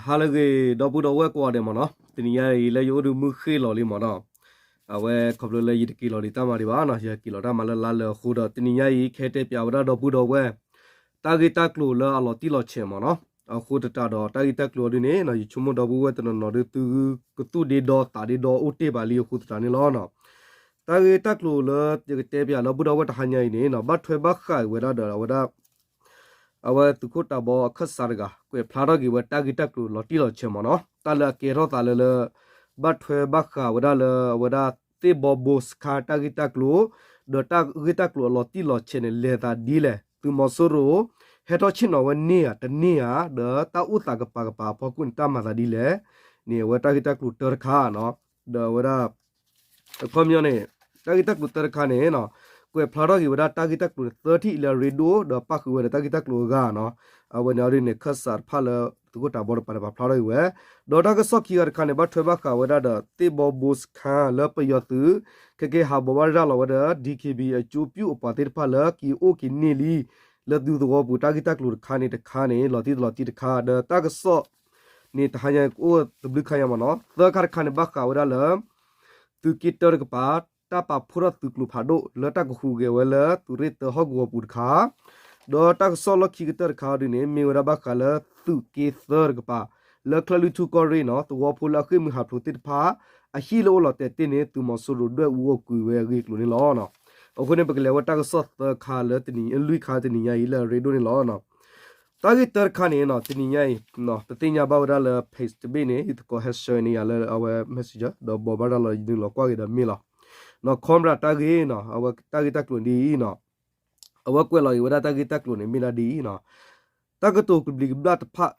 ဟါလၢအဂ့ၤ ဒီပုၢ်ဒီဝဲၢ်ကိးဂၤဒဲးမ့ၢ်နီၤ, တနံၤညါအံၤလၢယအိၣ်ဒီးမုၢ်ဃ့ၢ်လီၤလံမ့ၢ်နီၤ, အဝဲခီဖျိလၢယတက့ၤလီၤလံတၢ်မၤဒံးဘၣ်နီၤ, ယက့ၤလီၤတၢ်မၤလၢလါလၢအဃိဒီး တနံၤညါအံၤ ကဟဲတဲပၠးဝဲဒၣ်ဒီပုၢ်ဒီဝဲၢ် တၢ်ဂ့ၢ်တၢ်ကျိၤလၢအလီၤတံၢ်လီၤဆဲးမ့ၢ်နီၤ, အဃိသတးဒီးတၢ်ဂ့ၢ်တၢ်ကျိၤအီၤဒ်န့ၣ် ယဆိကမိၣ်ဒီပုၢ်ဝဲၢ်တနီၤနီၤဒုး သုကသူၣ်ဒ့ဒီသးဒ့ဒီအိၣ်တ့ၢ်ဘၣ်လံအဃိသတးန့ၣ်လီၤ. တၢ်ဂ့ၢ်တၢ်ကျိၤလၢယကတဲပၠးလၢပုၢ်ဒီဝဲၢ်တဟါညါအံၤန့ၣ် ဘၣ်ထွဲဘၣ်ဃးဝဲဒၣ်ဒီးအဝဲဒၣ် အဝဲသုးခိၣ်တးဘီအခၢၣ်စးတဂၤ ကွဲးဖျါထီၣ်က့ၤဝဲတၢ်ဂ့ၢ်တၢ်ကျိၤလီၤတံၢ်လီၤဆဲးမ့ၢ်နီၤ, တၢ်လၢအကဲထီၣ်သးလၢလၢ ဘၣ်ထွဲဘၣ်ဃးဝဲဒၣ်လၢအဝဲဒၣ်သ့ၣ်ဘီဘိစခါတၢ်ဂ့ၢ်တၢ်ကျိၤ, ဒီးတၢ်ဂ့ၢ်တၢ်ကျိၤအလီၤတံၢ်လီၤဆဲးန့ၣ် လဲၤသးဒ်လဲၣ်, သုးမီၤစိရိၤ ဟဲထီၣ်ဆ့ၣ်နီၤဝဲန့ၢ်ဧါတန့ၢ်ဧါ, ဒီးတၢ်အိၣ်သးကပၤကပၤအဖီခိၣ်န့ၣ် တၢ်မၤသးဒ်လဲၣ်န့ၣ် အဝဲတၢ်ဂ့ၢ်တၢ်ကျိၤတၢတခါနီၤ, ဒီးအဝဲဒၣ် အခီပညီန့ၣ် တၢ်ဂ့ၢ်တၢ်ကျိၤတၢတခါန့ၣ် ကွဲးဖျါထီၣ်က့ၤဝဲဒၣ်တၢ်ဂ့ၢ်တၢ်ကျိၤန့ၣ် သၢထံၣ်လၢအရ့ဒိၣ် ဒီးပၣ်ဃုာ်ဝဲဒီးတၢ်ဂ့ၢ်တၢ်ကျိၤအဂၤနီၤ, အဝဲန့ၣ်အီၤဒ်န့ၣ် ခၢၣ်စးတဖၣ်လၢသုးခိၣ်တးဘီတပၤန့ၣ် ပာ်ဖျါထီၣ်က့ၤဝဲ, ဒီးတၢ်ကစီၣ်ခံဂၤတခါန့ၣ် ဘၣ်ထွဲဘၣ်ဃးဝဲဒၣ်ဒီးသ့ၣ်ဘီဘိစခါလၢပယီၤသုး ခဲကဲဟးဘိးဘၣ်ရၤလီၤဝဲဒီး DKB အကၠိပျူၢ်အပှၤသ့ၣ်တဖၣ်လၢက့ၤအိၣ်က့ၤန့ၢ်လံ လၢသုးသဝီပူၤ တၢ်ဂ့ၢ်တၢ်ကျိၤတခါန့ၣ်တခါန့ၣ် လီၤတံၢ်တလီၤတံၢ်တခါ ဒီးတၢ်ကစီၣ် န့ၣ် တဟါညါအိၣ်တဘျုးခါညါမ့ၢ်နီၤ, သၢခါတခါန့ၣ် ဘၣ်ဃးဝဲဒၣ်လၢ သုးက့တၢတကပၤ တၢ်ပာ်ဖှိၣ်ထီၣ်သုးကျိၤဖးဒိၣ်လၢတၢ်ကဟူးဂဲၤဝဲလၢသုးရ့ၣ်သၢဟီၣ်ကဝီၤပူၤတခါ, ဒီးတၢ်ကစီၣ်လီၢ်ခံကတၢၢ်တခါအီၤဒ်န့ၣ် မ့ၢ်ဝဲဒၣ်ဘၣ်ဃးလၢသုးက့သၢတကပၤ လၢချၢၣ်လွံၢ်ထူၣ်ကီၢ်ရ့ၣ်နီၤ, သဝီဖိလၢအဃ့ၢ်မှံဟးဖျိးသ့ၣ်တဖၣ် အဟံၣ်လၢအိၣ်လီၤတဲာ်တ့ၢ်န့ၣ် သုးမီၤစိရိၤဒွဲၣ်အူအီၣ်ကွံာ်ဝဲအဂ့ၢ်အကျိၤန့ၣ်လီၤ. အဃိန့ၣ် ပကလဲၤဝဲတၢ်ကစီၣ်သၢခါလၢတနံၤ လွံၢ်ခါတနံၤညါအံၤလၢအရ့ဒိၣ်န့ၣ်လီၤ. တၢ်ဂ့ၢ်တၢတခါန့ၣ်နီၤ, တနံၤညါအံၤ ပသ့ၣ်ညါဘၣ်ဝဲဒၣ်လၢ page တဘ့ၣ်န့ၣ် ယသကိးဟဲ share န့ၢ်ယၤလၢအဝဲ messenger ဒီးဘိးဘၣ်ရၤလီၤ ယနုာ်လီၤကွၢ်က့ၤဒီးမ့ၢ်လီၤ. Cobra တၢ်ဂ့ၢ်နီၤ, အဝဲတၢ်ဂ့ၢ်တၢ်ကျိၤဒ်အံၤနီၤ, အဝဲကွဲးလီၤက့ၤဝဲဒၣ်တၢ်ဂ့ၢ်တၢ်ကျိၤန့ၣ် မ့ၢ်ဒၣ်ဒ်အံၤနီၤ, တၢ်ကတိၤကဘျံးကဘျၣ်တဖၣ်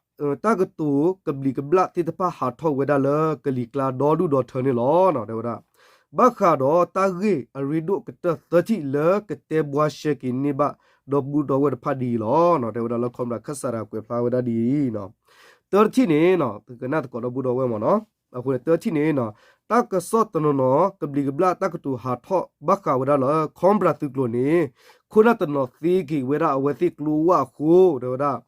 တၢ်ကတိၤကဘျံးကဘျၣ်သ့ၣ်တဖၣ်ဟးထီၣ်ဝဲဒၣ်လၢကလံၤကျါဒီဒူၣ်ဒီထၢန့ၣ်လီၤ. တဲဝဲဒၣ် ဘၣ်ဃးဒီးတၢ်ဂ့ၢ်အရ့ဒိၣ်ကတၢၢ်သၢထံၣ်လၢကတဲဘှါရှဲက့ၤန့ၢ်ဘၣ် ဒီပုၢ်ဒီဝဲၢ်တဖၣ်ဒ်အံၤလီၤ. တဲဝဲဒၣ်လၢ Cobra ခၢၣ်စးတဂၤကွဲးဖျါဝဲဒၣ်ဒ်အံၤ, တၢတထံၣ်န့ၣ် ကနၣ်သကိးဒီပုၢ်ဒီဝဲၢ်မ့ၢ်နီၤ, အဃိန့ၣ် တၢတထံၣ်န့ၣ် တၢ်ကစီၣ်တနီၤနီၤ ကဘျံးကဘျၣ်တၢ်ကတိၤဟးထီၣ်ဘၣ်ဃးဝဲဒၣ်လၢ Cobra သုးကျိၤန့ၣ် ခိၣ်နၢ်တနီၤသ့က့ၤဝဲဒၣ်အဝဲသ့ၣ်ကျိဝၣ်အဃိ တဲဝဲဒၣ်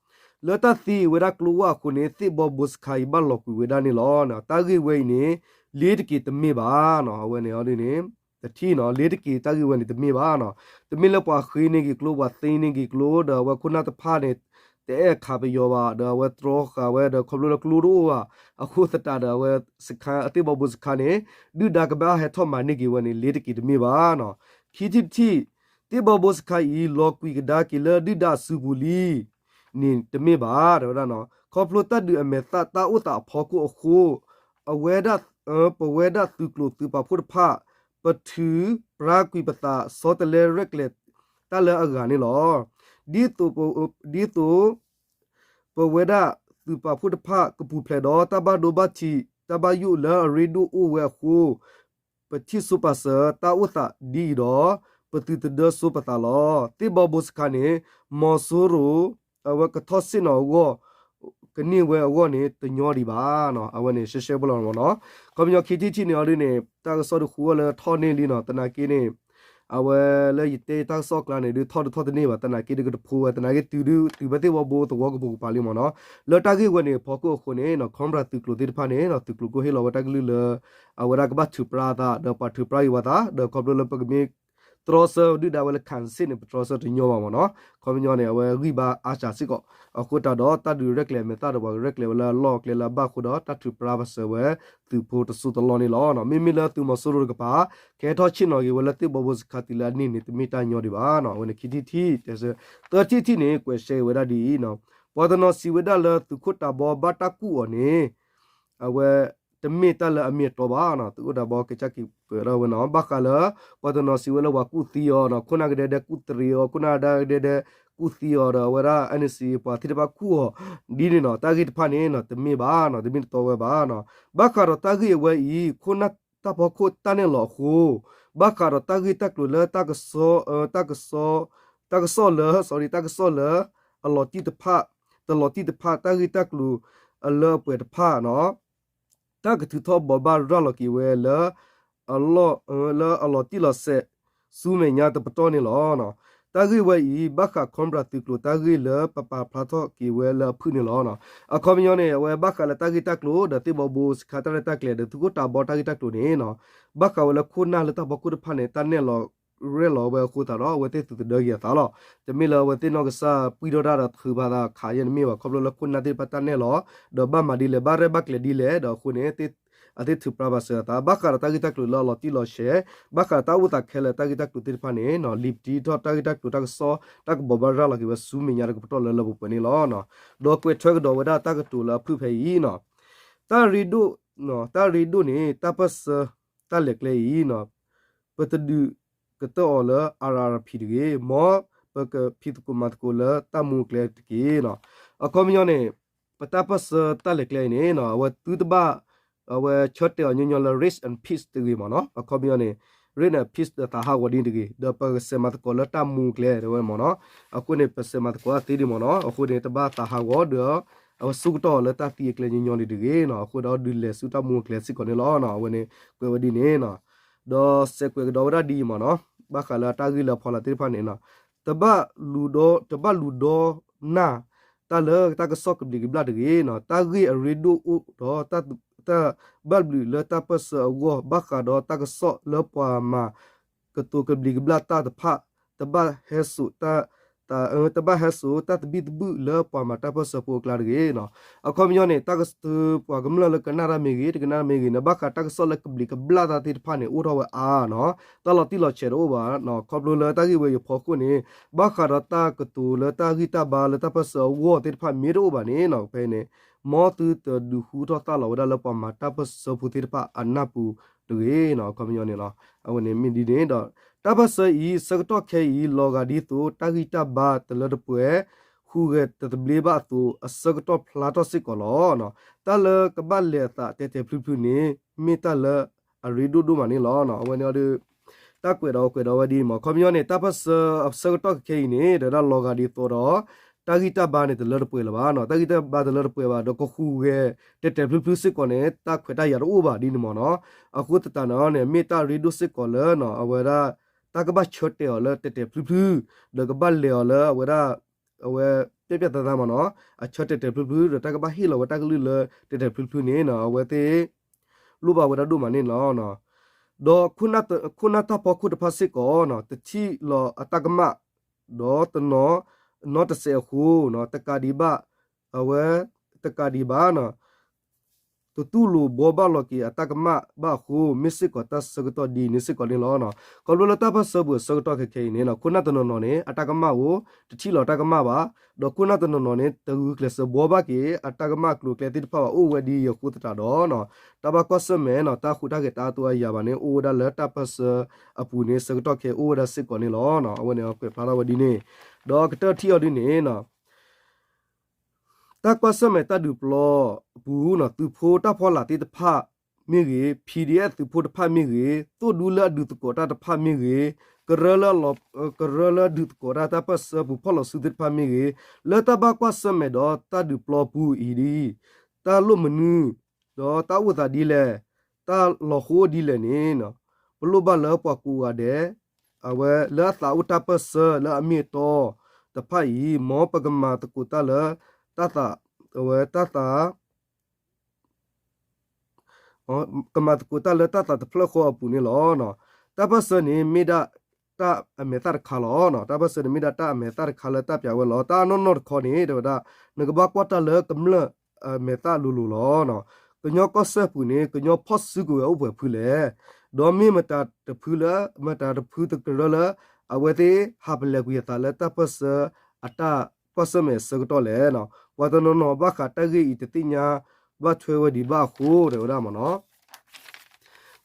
လၢတၢ်သ့ဝဲဒၣ်ကျိဝၣ်အဃိန့ၣ် သ့ၣ်ဘီဘိစခါအံၤဘၣ်လီၤကွံာ်ဝဲဒၣ်န့ၣ်လီၤ. တၢ်ဂ့ၢ်ဝဲအံၤန့ၣ် လ့ၤတက့ၤတမ့ၢ်ဘၣ်နီၤ, အဝဲန့ၣ်အီၤဒ်န့ၣ် တထံၣ်နီၤ, လ့ၤတက့ၤတၢ်ဂ့ၢ်ဝဲန့ၣ်တမ့ၢ်ဘၣ်နီၤ, တမ့ၢ်လၢပှၤဃ့န့ၢ်က့ၤကျိ ပှၤသ့န့ၢ်က့ၤကျိ ဒီးအဝဲခိၣ်နၢ်တဖၣ်န့ၣ် တအဲၣ်ခးပယီၤဘၣ် ဒီးအဝဲတြီဃာ်ဝဲဒီးခီဖျိလၢကျိတအိၣ်ဘၣ် အဃိသတးဒီးအဝဲ စခါ သ့ၣ်ဘီဘိစခါန့ၣ် ဒုၣ်ဒါကဘၣ်ဟဲထီၣ်မၤန့ၢ်က့ၤဝဲန့ၣ် လ့ၤတက့ၤတမ့ၢ်ဘၣ်နီၤ, ခံထံၣ်တထံၣ် သ့ၣ်ဘီဘိစခါအံၤ လီၤကွံာ်ကဒါက့ၤလၢဒုၣ်ဒါအစုပူၤလံ န့ၣ်တမ့ၢ်ဘၣ် တဲဝဲဒၣ်နီၤ, ခီဖျိတၢ်ဒုးအမဲာ်သၣ်တၢ်အိၣ်သးအဖီခိၣ်အဃိ အဝဲဒၣ် ပဝဲဒၣ်သုးကျိၤသုးပာ်ဖှိၣ်တဖၣ် ပထုးပြါကွံာ်ပသး ဆီတလဲရဲၣ်ကျဲၤတၢ်လၢအဂၤန့ၣ်လီၤ. ဒ်သိး ဒ်သိး ပဝဲဒၣ်သုးပာ်ဖှိၣ်တဖၣ် ကပူၤဖျဲးဒီးတၢ်ဘၣ်ဒိဘၣ်ထံး တၢ်ဘၣ်ယိၣ်လၢအရ့ဒိၣ်အိၣ်ဝဲအဃိ ပထံၣ်ဆိပာ်စၢၤတၢ်အိၣ်သးဒ်အံၤဒီး ပသုတဒၢဆိပသးလီၤ. သ့ၣ်ဘီဘိစခါန့ၣ် မီၤစိရိၤ အဝဲကထီၣ်ဆ့ၣ်နီၤအဂီၢ် ကန့ၢ်ဝဲအဂီၢ်န့ၣ် တညီဒံးဘၣ်နီၤ, အဝဲန့ၣ်ရှဲရှဲဖိလီၤမ့ၢ်နီၤ, ခီပညီခံထံၣ်တထံၣ်န့ၣ်အီၤဒ်န့ၣ် တၢ်ကစီၣ်ဒုးဃုအီၤလၢထီၣ်န့ၢ်လံနီၤ, သနာ်က့န့ၣ် အဝဲလၢယတဲတၢ်ကစီၣ်အကျါန့ၣ် ဒုးထီၣ်ဒုးထီၣ်တန့ၢ်ဘၣ်, သနာ်က့ဒုးကတဖိဝဲ သနာ်က့တုၤဒုးတုၤဖဲသ့ၣ်ဘီဘိသဝီကပိာ်ကပၤလံမ့ၢ်နီၤ, လၢတၢ်ဂ့ၢ်ဝဲန့ၣ် ဖီခိၣ်အဃိန့ၣ် Cobra သုးကျိၤသ့ၣ်တဖၣ်န့ၣ် သုးကျိၤကအိၣ်ဟ့ၣ်လီၤဝဲတၢ်ကလုၢ်လၢ အဝဲဒၣ်ကဘၣ်ထုးပြါအသး ဒီးပှၤထုးပြါက့ၤဝဲသး ဒီးခီဖျိလၢပကမ့ၢ် တြီဆၢဒုၣ်ဒါဝဲလၢ ခၣ်စ့ၣ်န့ၣ် ပတြီဆၢတညီဘၣ်မ့ၢ်နီၤ, ခီပညီန့ၣ် အဝဲဂံၢ်ဘါအါစှၤစ့ၢ်ကီး, အဃိသတးဒီးတၢ်ဒုးရဲၣ်ကျဲၤအမဲာ်သၣ်ဒီး ပှၤကရဲၣ်ကျဲၤဝဲလၢအလီၢ်အကျဲလၢအဘၣ်အဃိဒီး တၢ်ထုးပြါပာ်စၢၤဝဲ သုးဖိတစိၢ်တလီၢ်န့ၣ်လီၤ. မ့မ့ၢ်လၢသုးမီၤစိရိၤတကပၤ ကဟဲထီၣ်ဆ့ၣ်နီၤက့ၤဝဲလၢသ့ၣ်ဘီဘိစခါတုၤလၢအန့ၢ်န့ၣ် တမ့ၢ်တၢ်ညီဒံးဘၣ်နီၤ, အဝဲန့ၣ်ခံထံၣ်တထံၣ်, သၢထံၣ်တထံၣ်န့ၣ် ကွဲးရှဲက့ၤဝဲဒၣ်ဒ်အံၤ, ပှၤတနီၤစံးဝဲဒၣ်လၢသုးခိၣ်တးဘီဘၣ်တၢ်ကူၣ်အီၤန့ၣ် အဝဲတမ့ၢ်တၢ်လၢအမ့ၢ်အတီဘၣ်နီၤ, သုးခိၣ်တးဘီကစၢ်က့ၤပၢၤထီၣ်ဝဲနီၤ, ဘၣ်ဃးလၢ ပှၤတနီၤစံးဝဲလၢပှၤကူၣ်သံအီၤနီၤ, ခိၣ်နၢ်ကဒဲဒဲကူၣ်တရံးအီၤ, ခိၣ်နၢ်ဒဲဒဲကူၣ်သံအီၤဒီး အဝဲဒၣ် NCA ပှၤသ့ၣ်တဖၣ်ကူၣ်အီၤ ဒ်န့ၣ်နီၤ, တၢ်ဂ့ၢ်တဖၣ်န့ၣ်နီၤ တမ့ၢ်ဘၣ်နီၤ, တမ့ၢ်တတီဝဲဘၣ်နီၤ, ဘၣ်ဃးဒီးတၢ်ဂ့ၢ်အဝဲအံၤ ခိၣ်နၢ်တၢ်ဖီခိၣ်တၢ်နဲၣ်လီၤအဃိ ဘၣ်ဃးဒီးတၢ်ဂ့ၢ်တၢ်ကျိၤလၢ တၢ်ကစီၣ် တၢ်ကစီၣ်လၢ sorry တၢ်ကစီၣ်လၢ အလီၤတံၢ်တဖၣ် တလီၤတံၢ်တဖၣ် တၢ်ဂ့ၢ်တၢ်ကျိၤအလၢအပှဲၤတဖၣ်နီၤ, တၢ်ကထုးထီၣ်ဘိးဘၣ်ရၤလီၤက့ၤဝဲလၢ အလီၢ် လၢအလီၤတံၢ်လီၤဆဲး ဆူမဲာ်ညါတပတီၢ်န့ၣ်လီၤ. တၢ်ဂ့ၢ်ဝဲအံၤ ဘၣ်ဃး Cobra သုးကျိၤတၢ်ဂ့ၢ်လၢပပာ်ဖျါထီၣ်က့ၤဝဲလၢအဖုၣ်န့ၣ်လီၤ. အခီပညီန့ၣ် အဝဲဘၣ်ဃးလၢတၢ်ဂ့ၢ်တၢ်ကျိၤ ဒီးသ့ၣ်ဘီဘိစခါတၢ်ရဲၣ်တၢ်ကျဲၤ ဒီးသုးခိၣ်တးဘီတၢ်ဂ့ၢ်တၢ်ကျိၤန့ၣ် ဘၣ်ဃးဝဲလၢခိၣ်နၢ်လၢတၢ်ဖီခိၣ်တဖၣ်န့ၣ် တၢ်နဲၣ်လီၤရဲၣ်လီၤဝဲအဃိသတးဒီး အဝဲသ့ၣ်သုးသဒၢက့ၤအသးလီၤ. တမ့ၢ်လၢအဝဲသ့ၣ်နီၢ်ကစၢ်ပှံၢ်ထီၣ်တၢ်ဒီးထုးဖးသးခးယဲၢ်န့ၣ်မ့ၢ်ဘၣ် ခီဖျိလၢခိၣ်နၢ်သ့ၣ်တဖၣ်တၢ်နဲၣ်လီၤ ဒီးဘၣ်မၤဒ်လဲၣ် ဘၣ်ရဲၣ်ဘၣ်ကျဲၤဒ်လဲၣ် ဒီးအဃိန့ၣ် အသ့ၣ်ထုးပြးဘၣ်စၢၤအသး ဘၣ်ဃးဒီးတၢ်ဂ့ၢ်တၢ်ကျိၤလၢအလီၤတံၢ်လီၤဆဲး ဘၣ်ဃးဒီးတၢ်အိၣ်သးခဲလၢာ်တၢ်ဂ့ၢ်တၢ်ကျိၤသ့ၣ်တဖၣ်န့ၣ် လံာ်ပတံထီၣ်တၢ်ဂ့ၢ်တၢ်ကျိၤတၢ်ကစီၣ် တၢ်ကဘိးဘၣ်ရၤလီၤက့ၤဝဲဆူမဲာ်ညါတကပတီၢ်လၢလၢပှဲၤပှဲၤန့ၣ်လီၤ. ဒီးကွဲးထွဲကဒီးဝဲဒၣ်တၢ်ကတိၤလၢအဖုၣ်ဖဲအံၤ တၢ်ရ့ဒိၣ်, တၢ်ရ့ဒိၣ်န့ၣ် တၢ်ပၢၢ်ဆၢတၢ်လဲၤကျဲအံၤ ပတဒုးကတၢၢ်အီၤလၢ အၣ်ရၣ်ရၣ်ဖံး တဂ့ၤ, မ်ပကဖံးသကိးမၤသကိးလၢတၢ်မူကျဲတက့ၢ်. အခီပညီန့ၣ် ပတၢ်ပၢၢ်ဆၢတၢ်လဲၤကျဲအံၤန့ၣ် အဝဲသုတဘၣ် အဝဲဆၢတဲာ်အီၤညီညီလၢ rest in peace တဂ့ၤမ့ၢ်နီၤ. အခီပညီန့ၣ် rest in peace ဒီးသးဟးဂီၤဒ်တဂ့ၤ, ဒီးပကဆဲးမၤသကိးလၢတၢ်မူကျဲတဝဲမ့ၢ်နီၤ. အဃိန့ၣ် ပဆဲးမၤသကိးအသ့ဒ်မ့ၢ်နီၤ. အဃိန့ၣ် တဘၣ်သးဟးဂီၤဒီး အဝဲဆိကတီၢ်အီၤလၢတၢ်သံအကျဲညီညီဒ်တဂ့ၤနီၤ. အဃိဒီးဒုးလဲၤဆူတၢ်မူအကျဲစ့ၢ်ကီးန့ၣ်လီၤ. အဝဲန့ၣ် ကွဲးဝဲဒ်န့ၣ်နီၤ. ဒီးစဲးကွဲးကဒီးဝဲဒၣ်ဒ်အံၤမ့ၢ်နီၤ, ဘၣ်ဃးလၢအတၢ်ဂ့ၢ်လၢအဖီလာ်သ့ၣ်တဖၣ်န့ၣ် တဘၣ်လူၤဒီ, တဘၣ်လူၤဒီနၢ် တၢ်လၢတၢ်ကစီၣ်ကဘျံးကဘျၣ်တဂ့ၤ, တၢ်ဂ့ၢ်အရ့ဒိၣ်အိၣ်ဒီး တၢ်ဘၣ်ဘျုးလၢတၢ်ပၢၢ်ဆၢအဂီၢ် ဘၣ်ဃးဒီးတၢ်ကစီၣ်လၢပှၤမၤကတိၤကဘျံးကဘျၣ်တၢ်တဖၣ် တဘၣ်ဟဲစိာ် တဘၣ်ဟဲစိာ်တၢ်သဘံၣ်သဘုၣ်လၢပှၤမၤတၢ်ပၢၢ်ဆၢဖိအကျါတဂ့ၤ. အခီပညီန့ၣ် တၢ်က, ပှၤကမျၢၢ်လၢကနၣ်တၢ်မ့ၢ်ဂ့ၤ တကနၣ်တၢ်မ့ၢ်ဂ့ၤန့ၣ် ဘၣ်ဃးတၢ်ကစီၣ်လၢကဘျံးကဘျၣ်တၢ်သ့ၣ်တဖၣ်န့ၣ် အိၣ်ထီၣ်ဝဲအါနီၤ, တၢ်လီၤတံၢ်လီၤဆဲးတအိၣ်ဘၣ်. ခီဖျိလၢတၢ်ဂ့ၢ်ဝဲအံၤအဖီခိၣ်န့ၣ် ဘၣ်ဃးဒီးတၢ်ကတိၤလၢတၢ်ဂံၢ်တၢ်ဘါလၢတၢ်ပၢၢ်ဆၢအဂီၢ်သ့ၣ်တဖၣ်မ့ၢ်တအိၣ်ဘၣ်န့ၣ် ဖဲန့ၣ် မ်သုတဒုးဃူထီၣ်သၣ်လီၤဝဲဒၣ်လၢပှၤမၤတၢ်ပၢၢ်ဆၢဖိသ့ၣ်တဖၣ်အနၢ်ပူၤတဂ့ၤ. အခီပညီန့ၣ်လီၤ. အဝဲန့ၣ်မ့ၢ်ဒ်န့ၣ်ဒီး တၢ်ပၢၢ်ဆၢအံၤ ဆၢကတီၢ်ခဲအံၤ လီၤဂာ်ဒ်သိး တၢ်ဂံၢ်တၢ်ဘါတလၢတပှဲၤ ဟူးဂဲၤတသဘျ့ဘၣ်အသိး အဆၢကတီၢ်ဖျါထီၣ်စ့ၢ်ကီးလီၤ. တၢ်လၢကဘၣ်လဲၤအသးတဲာ်တဲာ်ဖျုးဖျုးန့ၣ် မ့ၢ်တၢ်လၢအရ့ဒိၣ်ဒိၣ်မးန့ၣ်လီၤ. အဝဲန့ၣ်ဒီး တၢ်ကွဲးဒီးကွဲးဒီးဝဲဒ်အံၤမ့ၢ် အခီပညီန့ၣ် တၢ်ပၢၢ်ဆၢအဆၢကတီၢ်ခဲအံၤန့ၣ် ဒီးဒၣ်လီၤဂာ်ဒ်သိးဒီး တၢ်ဂံၢ်တၢ်ဘါန့ၣ်တလၢတပှဲၤလၢၤဘၣ်နီၤ. တၢ်ဂံၢ်တၢ်ဘါတလၢတပှဲၤဘၣ် ဒီးကဟူးဂဲၤတဲာ်တဲာ်ဖျုးဖျုးစ့ၢ်ကီးန့ၣ် တၢ်ခွဲးတၢ်ယာ်တအိၣ်ဘၣ်ဒ်န့ၣ်မ့ၢ်နီၤ. အဃိသတးန့ၣ်န့ၣ် မ့ၢ်တၢ်ရ့ဒိၣ်စ့ၢ်ကီးလၢ အဝဲဒၣ် တၢ်ကဘၣ်ဆၢတဲာ်အီၤလၢတဲာ်တဲာ်ဖျုးဖျုး ဒီးကဘၣ်လဲၤအီၤလၢအဝဲဒၣ် အဝဲ ပျဲးပျဲးသးသးမ့ၢ်နီၤ အဆၢတဲာ်တဲာ်ဖျုးဖျုး ဒီးတၢ်ကဘၣ်ဟ့ၣ်လီၤဝဲတၢ်ကလုၢ်လၢတဲာ်တဲာ်ဖျုးဖျုးန့ၣ် အဝဲသ့ၣ် လိၣ်ဘၣ်ဝဲဒၣ်ဒိၣ်မးန့ၣ်လီၤ. ဒီးခိၣ်နၢ်တၢ်ဖီခိၣ်တဖၣ်စ့ၢ်ကီး တထံၣ်လီၤအတၢ်ကမၣ် ဒီးတနီၤနီတစဲးအဃိ တကးဒံးဘၣ် အဝဲ တကးဒံးဘၣ် တတူၢ်လိာ်ဘှီဘၣ်လီၤက့ၤအတၢ်ကမၣ်ဘၣ်အဃိ မ့ၢ်စ့ၢ်ကီးတၢ်ဆၢကတီၢ်ဒ်န့ၣ်စ့ၢ်ကီးန့ၣ်လီၤ. ခီဖျိလၢတၢ်ပၢၢ်ဆၢပူၤအဆၢကတီၢ်ခဲခဲအံၤန့ၣ် ခိၣ်နၢ်တနီၤနီၤန့ၣ် အတၢ်ကမၣ်အိၣ် တထံၣ်လီၤတၢ်ကမၣ်ဘၣ်, ဒီးခိၣ်နၢ်တနီၤနီၤန့ၣ် တဂုာ်ကျဲးစၢးဘှီဘၣ်က့ၤ အတၢ်ကမၣ်အကျိၤအကျဲသ့ၣ်တဖၣ်ဘၣ် အိၣ်ဝဲဒ်အံၤအဃိသတးဒီး တၢ်ဘၣ်ကွၢ်ဆၢၣ်မဲာ်နီၤ တၢ်ဟူးတၢ်ဂဲၤတၢ်အါသိအါယၤဘၣ်န့ၣ် အိၣ်ဝဲဒၣ်လၢတၢ်ပၢၢ်ဆၢအပူၤန့ၣ် ဆၢကတီၢ်ခဲအံၤအိၣ်ဝဲဒၣ်စ့ၢ်ကီးန့ၣ်လီၤ. အဝဲန့ၣ်ကွဲးဖျါထီၣ်ဝဲဒ်န့ၣ်, ဒီးကတၢၢ်ထံၣ်အီၤဒ်န့ၣ် တၢ်ကွၢ်ဆၢၣ်မဲာ်တၢ်ဒုးပျီအပူၤ သုးဖိတၢ်ဖီလာ်သ့ၣ်တဖၣ်မ့ၢ်ဂ့ၤ, PDF သုးဖိတဖၣ်မ့ၢ်ဂ့ၤ, သိၣ်ဒူလၢအဒုးသကိးတၢ်တဖၣ်မ့ၢ်ဂ့ၤ, ကရၢလၢ ကရၢလၢဒုးသကိးတၢ် တၢ်ပၢၢ်ဆၢပူၤဖီၣ်လီၤစုသ့ၣ်တဖၣ်မ့ၢ်ဂ့ၤ, လၢတၢ်ဘၣ်ကွၢ်ဆၢၣ်မဲာ်ဒီးတၢ်ဒုးပျီပူၤအံၤဒ် တၢ်လိၣ်မနုၤ ဒီးတၢ်အိၣ်သးဒ်လဲၣ်, တၢ်လီၤဟိဒ်လဲၣ်န့ၣ် ပလိၣ်ဘၣ်လၢပှၤကိးဂၤဒဲး အဝဲလၢအသးအိၣ်တၢ်ပၢၢ်ဆၢလၢအမ့ၢ်အတီတဖၣ်အံၤ မ်ပကမၤသကိးတၢ်လၢ တၢ်သး အဝဲတၢ်သး ကမၤသကိးတၢ်လၢတၢ်သးတဖျၢၣ်ဃီအပူၤန့ၣ်လီၤ. တၢ်ပၢၢ်ဆၢန့ၣ်မ့ၢ်ဒၣ်တၢ်အမဲာ်သၣ်တခါလီၤ. တၢ်ပၢၢ်ဆၢန့ၣ်မ့ၢ်ဒၣ်တၢ်အမဲာ်သၣ်တခါလၢတၢ်ပျးဝဲလီၤ. တၢ်အနီၢ်နီၢ်တခီန့ၣ် တဲဝဲဒၣ် နကဘၣ်ကွၢ်တၢ်လၢကမျၢၢ်အမဲာ်သၣ်လိၤလိၤလီၤ. ကညီကီၢ်စဲၣ်ပူၤန့ၣ် ကညီဖီၣ်စုကဝဲၤအိၣ်ပှဲၤဖုလဲၣ်, ဒီးမ့ၢ်မတၤတဖုလၢ မတၤတဖုတကရၢလၢ အဝဲသ့ၣ်ဟးပလဲၤကွံာ်အသးလၢတၢ်ပၢၢ်ဆၢအတၢ်ကွၢ်ဆၢၣ်မဲာ်အဆၢကတီၢ်လဲၣ်. ပှၤတနီၤနီၤဘၣ်ဃးတၢ်ဂ့ၢ်အံၤတသ့ၣ်ညါဘၣ်ထွဲဝဲဒံးဘၣ်အဃိ တဲဝဲဒၣ်မ့ၢ်နီၤ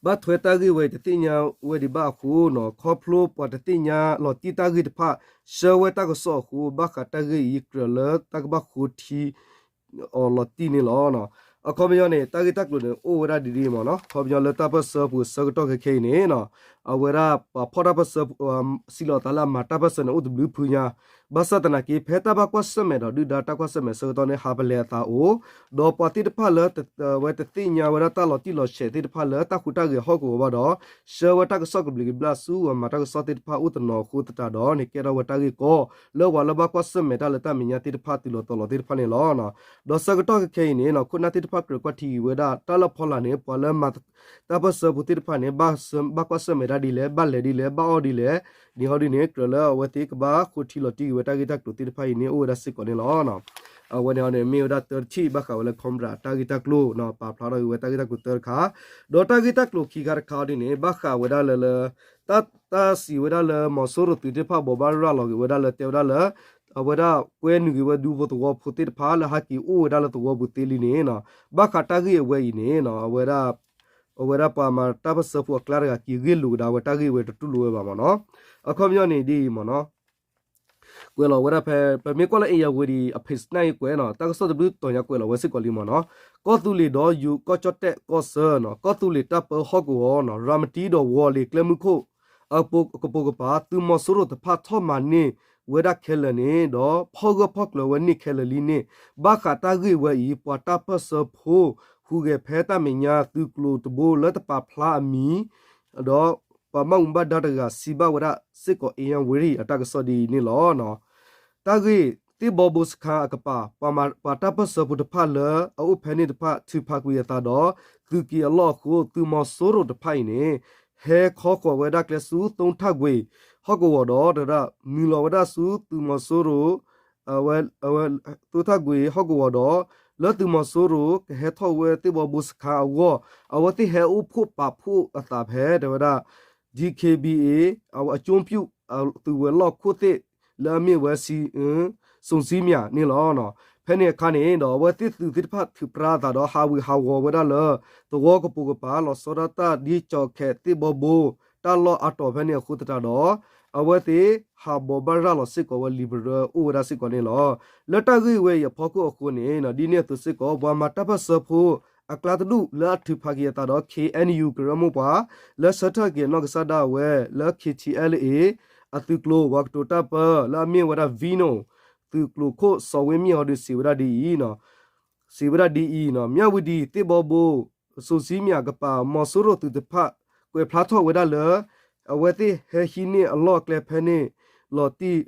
ဘၣ်ထွဲတၢ်ဂ့ၢ်ဝဲတသ့ၣ်ညါဝဲဒံးဘၣ်အဃိနီၤ ခီဖျိပှၤတသ့ၣ်ညါလီၤတံၢ်တၢ်ဂ့ၢ်တဖၣ် ဆှၢဝဲတၢ်ကစီၣ်အဃိ ဘၣ်ဃးတၢ်ဂ့ၢ်အံၤကြၢးလၢတၢ်ကဘၣ်ဃိထံအီၤလီၤတံၢ်န့ၣ်လီၤ. အခီပညီန့ၣ် တၢ်ဂ့ၢ်တၢ်ကျိၤန့ၣ် အိၣ်ဝဲဒၣ်ဒ်ဒ်မ့ၢ်နီၤ ခီပညီလၢတၢ်ပၢၢ်ဆၢပူၤဆၢကတီၢ်ခဲခဲအံၤန့ၣ်နီၤ အဝဲဒၣ်ပှၤဖီၣ်တၢ်ပၢၢ်ဆၢ စံးလီၤအသးလၢအမၤတၢ်ပၢၢ်ဆၢန့ၣ် အိၣ်တဘျုးဖုညါ ဘၣ်ဆၣ်သနာ်က့ ဖဲတၢ်ဘၣ်ကွၢ်ဆၢၣ်မဲာ်ဒီးဒုၣ်ဒါတၢ်ကွၢ်ဆၢၣ်မဲာ်ဆၢကတီၢ်န့ၣ် ဟးပလဲၤအသးအိၣ်, ဒီးပှၤသ့ၣ်တဖၣ်လၢ အဝဲတသ့ၣ်ညါဝဲဒၣ်တၢ်လီၤတံၢ်လီၤဆဲးသ့ၣ်တဖၣ်လၢတၢ်ဟူးတၢ်ဂဲၤဟီၣ်ကဝီၤဘၣ်ဒီး ဆှၢဝဲတၢ်ကစီၣ်ကဘျံးကဘျၣ်ဆူအမၤတၢ်ကစီၣ်သ့ၣ်တဖၣ်အိၣ်တနီၤအဃိသတးဒီးန့ၣ် ကဲထီၣ်ဝဲတၢ်ဂ့ၢ်ကီ လၢပှၤလၢဘၣ်ကွၢ်ဆၢၣ်မဲာ်တၢ်လၢတၢ်မဲာ်ညါသ့ၣ်တဖၣ်တုၤလီၤတီၤလီၤသ့ၣ်တဖၣ်န့ၣ်လီၤ. ဒီးဆၢကတီၢ်ခဲအံၤန့ၣ် ခိၣ်နၢ်သ့ၣ်တဖၣ်ကြၢးကွၢ်ထံက့ၤဝဲဒၣ် တၢ်လၢဖီလာ်န့ၣ် ပှၤလၢမၤတၢ်ပၢၢ်ဆၢဖိသ့ၣ်တဖၣ်န့ၣ် ဘၣ်ကွၢ်ဆၢၣ်မဲာ်တၢ်ဒ်လဲၣ်, ဘၣ်လဲၤဒ်လဲၣ်, ဘၣ်အီၣ်ဒ်လဲၣ်, န့ၣ်ဟီဒ်န့ၣ် ကြၢးလၢအဝဲသ့ၣ်ကဘၣ်ဃိထံလီၤတံၢ်က့ၤဝဲတၢ်ဂ့ၢ်တၢ်ကျိၤသ့ၣ်တဖၣ်အံၤန့ၣ် အိၣ်ဝဲဒၣ်စ့ၢ်ကီးန့ၣ်လီၤ. အဝဲန့ၣ်န့ၣ် မ့ၢ်ဝဲဒၣ်တၢတထံၣ် ဘၣ်ဃးဝဲလၢ Cobra တၢ်ဂ့ၢ်တၢ်ကျိၤ ပာ်ဖျါထီၣ်က့ၤဝဲတၢ်ဂ့ၢ်တၢ်ကျိၤတၢတခါ, ဒီးတၢ်ဂ့ၢ်တၢ်ကျိၤခံခါတခါအီၤဒ်န့ၣ် ဘၣ်ဃးဝဲဒၣ်လၢ တၢ်စံးဝဲဒၣ်လၢ မီၤစိရိၤသုးသ့ၣ်တဖၣ်ဘိးဘၣ်ရၤလီၤက့ၤဝဲဒၣ်လၢတဲဝဲဒၣ်လၢ အဝဲဒၣ်ကွဲနုာ်က့ၤဝဲဒူဖိသဝီဖိသ့ၣ်တဖၣ်လၢဟးက့ၤအိၣ်ဝဲဒၣ်လၢသဝီပူၤသ့လံန့ၣ် ဘၣ်ဃးတၢ်ဂ့ၢ်အဝဲအံၤန့ၣ် အဝဲဒၣ် အဝဲဒၣ်ပှၤမၤတၢ်ပၢၢ်ဆၢဖိအကျါတဂၤက့ၤဂ့ၢ်လိာ်ကဒါဝဲတၢ်ဂ့ၢ်ဝဲတတူၢ်လိာ်ဝဲဘၣ်မ့ၢ်နီၤ. အခီပညီန့ၣ်ဒ်အံၤမ့ၢ်နီၤ ကွဲးလီၤဝဲဒၣ်ဖဲ ပမ့ၢ်ကွၢ်လၢ အ့ၣ်ယၣ်ဝတံၤ အ page န့ၣ်အံၤကွဲးနီၤ တၢ်ကစီၣ်တဘျုးတီၤညါကွဲးလီၤဝဲစ့ၢ်ကီးလံမ့ၢ်နီၤ. ကီၢ်သူလ့ၤဒီးယိၤကီၢ်ကၠီၣ်တဲၣ်ကီၢ်ဆၢနီၤ ကီၢ်သူလ့ၤတၢ်ပၢဟီၣ်ကဝီၤနီၤ ရၤမတံဒီးဝီၤလ့ၤကျဲမုၢ်ခိၣ် အကပိာ်ကပၤ သုးမီၤစိရိၤတဖၣ်ထီၣ်မၤန့ၢ်ဝဲဒၣ်ခဲလၢာ်န့ၣ် ဒီးဖီၣ်ဂၢၢ်ဖီၣ်ကျၢၤဝဲန့ၢ်ခဲလၢာ်လံန့ၣ် ဘၣ်ဃးတၢ်ဂ့ၢ်ဝဲအံၤ ပှၤတၢ်ပၢၢ်ဆၢဖိ ဟူးဂဲၤဖဲတၢ်မဲာ်ညါသုးကျိၤတဘိလၢတပာ်ဖျါအမံၤ ဒီးပှၤဘၣ်မူဘၣ်ဒါတဂၤစံးဘၣ်ဝဲဒၣ်စ့ၢ်ကီး အ့ၣ်ယၣ်ဝတံၤ အတၢ်ကစီၣ်ဒ်အံၤန့ၣ်လီၤ. တၢ်ဂ့ၢ် သ့ၣ်ဘီဘိစခါအကပၤ ပှၤတၢ်ပၢၢ်ဆၢဖိတဖၣ်လၢအအိၣ်ဖဲန့ၣ်တဖၣ်ထုးဖးကွံာ်အသးဒီး သုးက့ၤအလီၢ်အဃိ သုးမီၤစိရိၤတဖၣ်အံၤန့ၣ် ဟဲခီဃီၤဝဲဒၣ်ကျဲဆူ သုထၣ်ကွ့ၤ ဟီၣ်ကဝီၤဒီး တဒၣ် မုာ်လီၤဝဲဒၣ်ဆူသုးမီၤစိရိၤ အဝဲ သုထၣ်ကွ့ၤဟီၣ်ကဝီၤဒီး လၢသုးမီၤစိရိၤကဟဲထီၣ်ဝဲသ့ၣ်ဘီဘိစခါအဂီၢ် အဝဲသ့ၣ်ဟဲအိၣ်ဖှိၣ်ပာ်ဖှိၣ်အသးဖဲ တဲဝဲဒၣ် DKBA အကၠိပူၣ် သုးဝဲၤလီၢ်ခိၣ်သ့ၣ် လၢအမ့ၢ်ဝဲ စိၤစံမၠးန့ၣ်လီၤ. ဖဲန့ၣ်အခါန့ၣ်ဒီး အဝဲသ့ၣ်သုးသ့ၣ်တဖၣ်ထုးပြါအသးဒီး ဟးဝ့ၤဟးဝီၤဝဲဒၣ်လၢ သဝီကပိာ်ကပၤ လီၤဆီဒၣ်တၢ်ဒ်ကၠီၤခဲးသ့ၣ်ဘီဘိ တၢ်လီၢ်အါတီၤဖဲန့ၣ်အဃိသတးဒီး အဝဲသ့ၣ်ဟးဘိးဘၣ်ရၤလီၤစ့ၢ်ကီးဝဲ လံာ်ပရၢအိၣ်ဝဲဒၣ်စ့ၢ်ကီးန့ၣ်လီၤ. လၢတၢ်ဂ့ၢ်ဝဲအံၤအဖီခိၣ်အဃိန့ၣ် ဒ်န့ၣ်အသိးစ့ၢ်ကီး ပှၤမၤတၢ်ပၢၢ်ဆၢဖိ အကျါတဒူၣ်လၢအထုးဖးက့ၤအသးဒီး KNU ကရၢမိၢ်ပှၢ် လၢဆၢထၢၣ်က့ၤအနီၢ်ကစၢ်ဒၣ်ဝဲ လၢ KTLA အသုးကျိၤ ပှၤကတိၤတၢ်ပၢ လၢအမ့ၢ်ဝဲဒၣ် Vino သုးကျိၤခိၣ်စီၤဝ့မ့ၢ်အီၤဒီးစံးဝဲဒၣ်ဒ်အံၤ စံးဝဲဒၣ်ဒ်အံၤ, မၠၣ်ဝတံၤ သ့ၣ်ဘီဘိ စိၤစံမၠးကပၤ မီၤစိရိၤသုးတဖၣ် ကွဲးဖျါထီၣ်ဝဲဒၣ်လၢ အဝဲသ့ၣ်ဟဲဟံးန့ၢ်အလီၢ်အကျဲဖဲန့ၣ် လီၤတံၢ်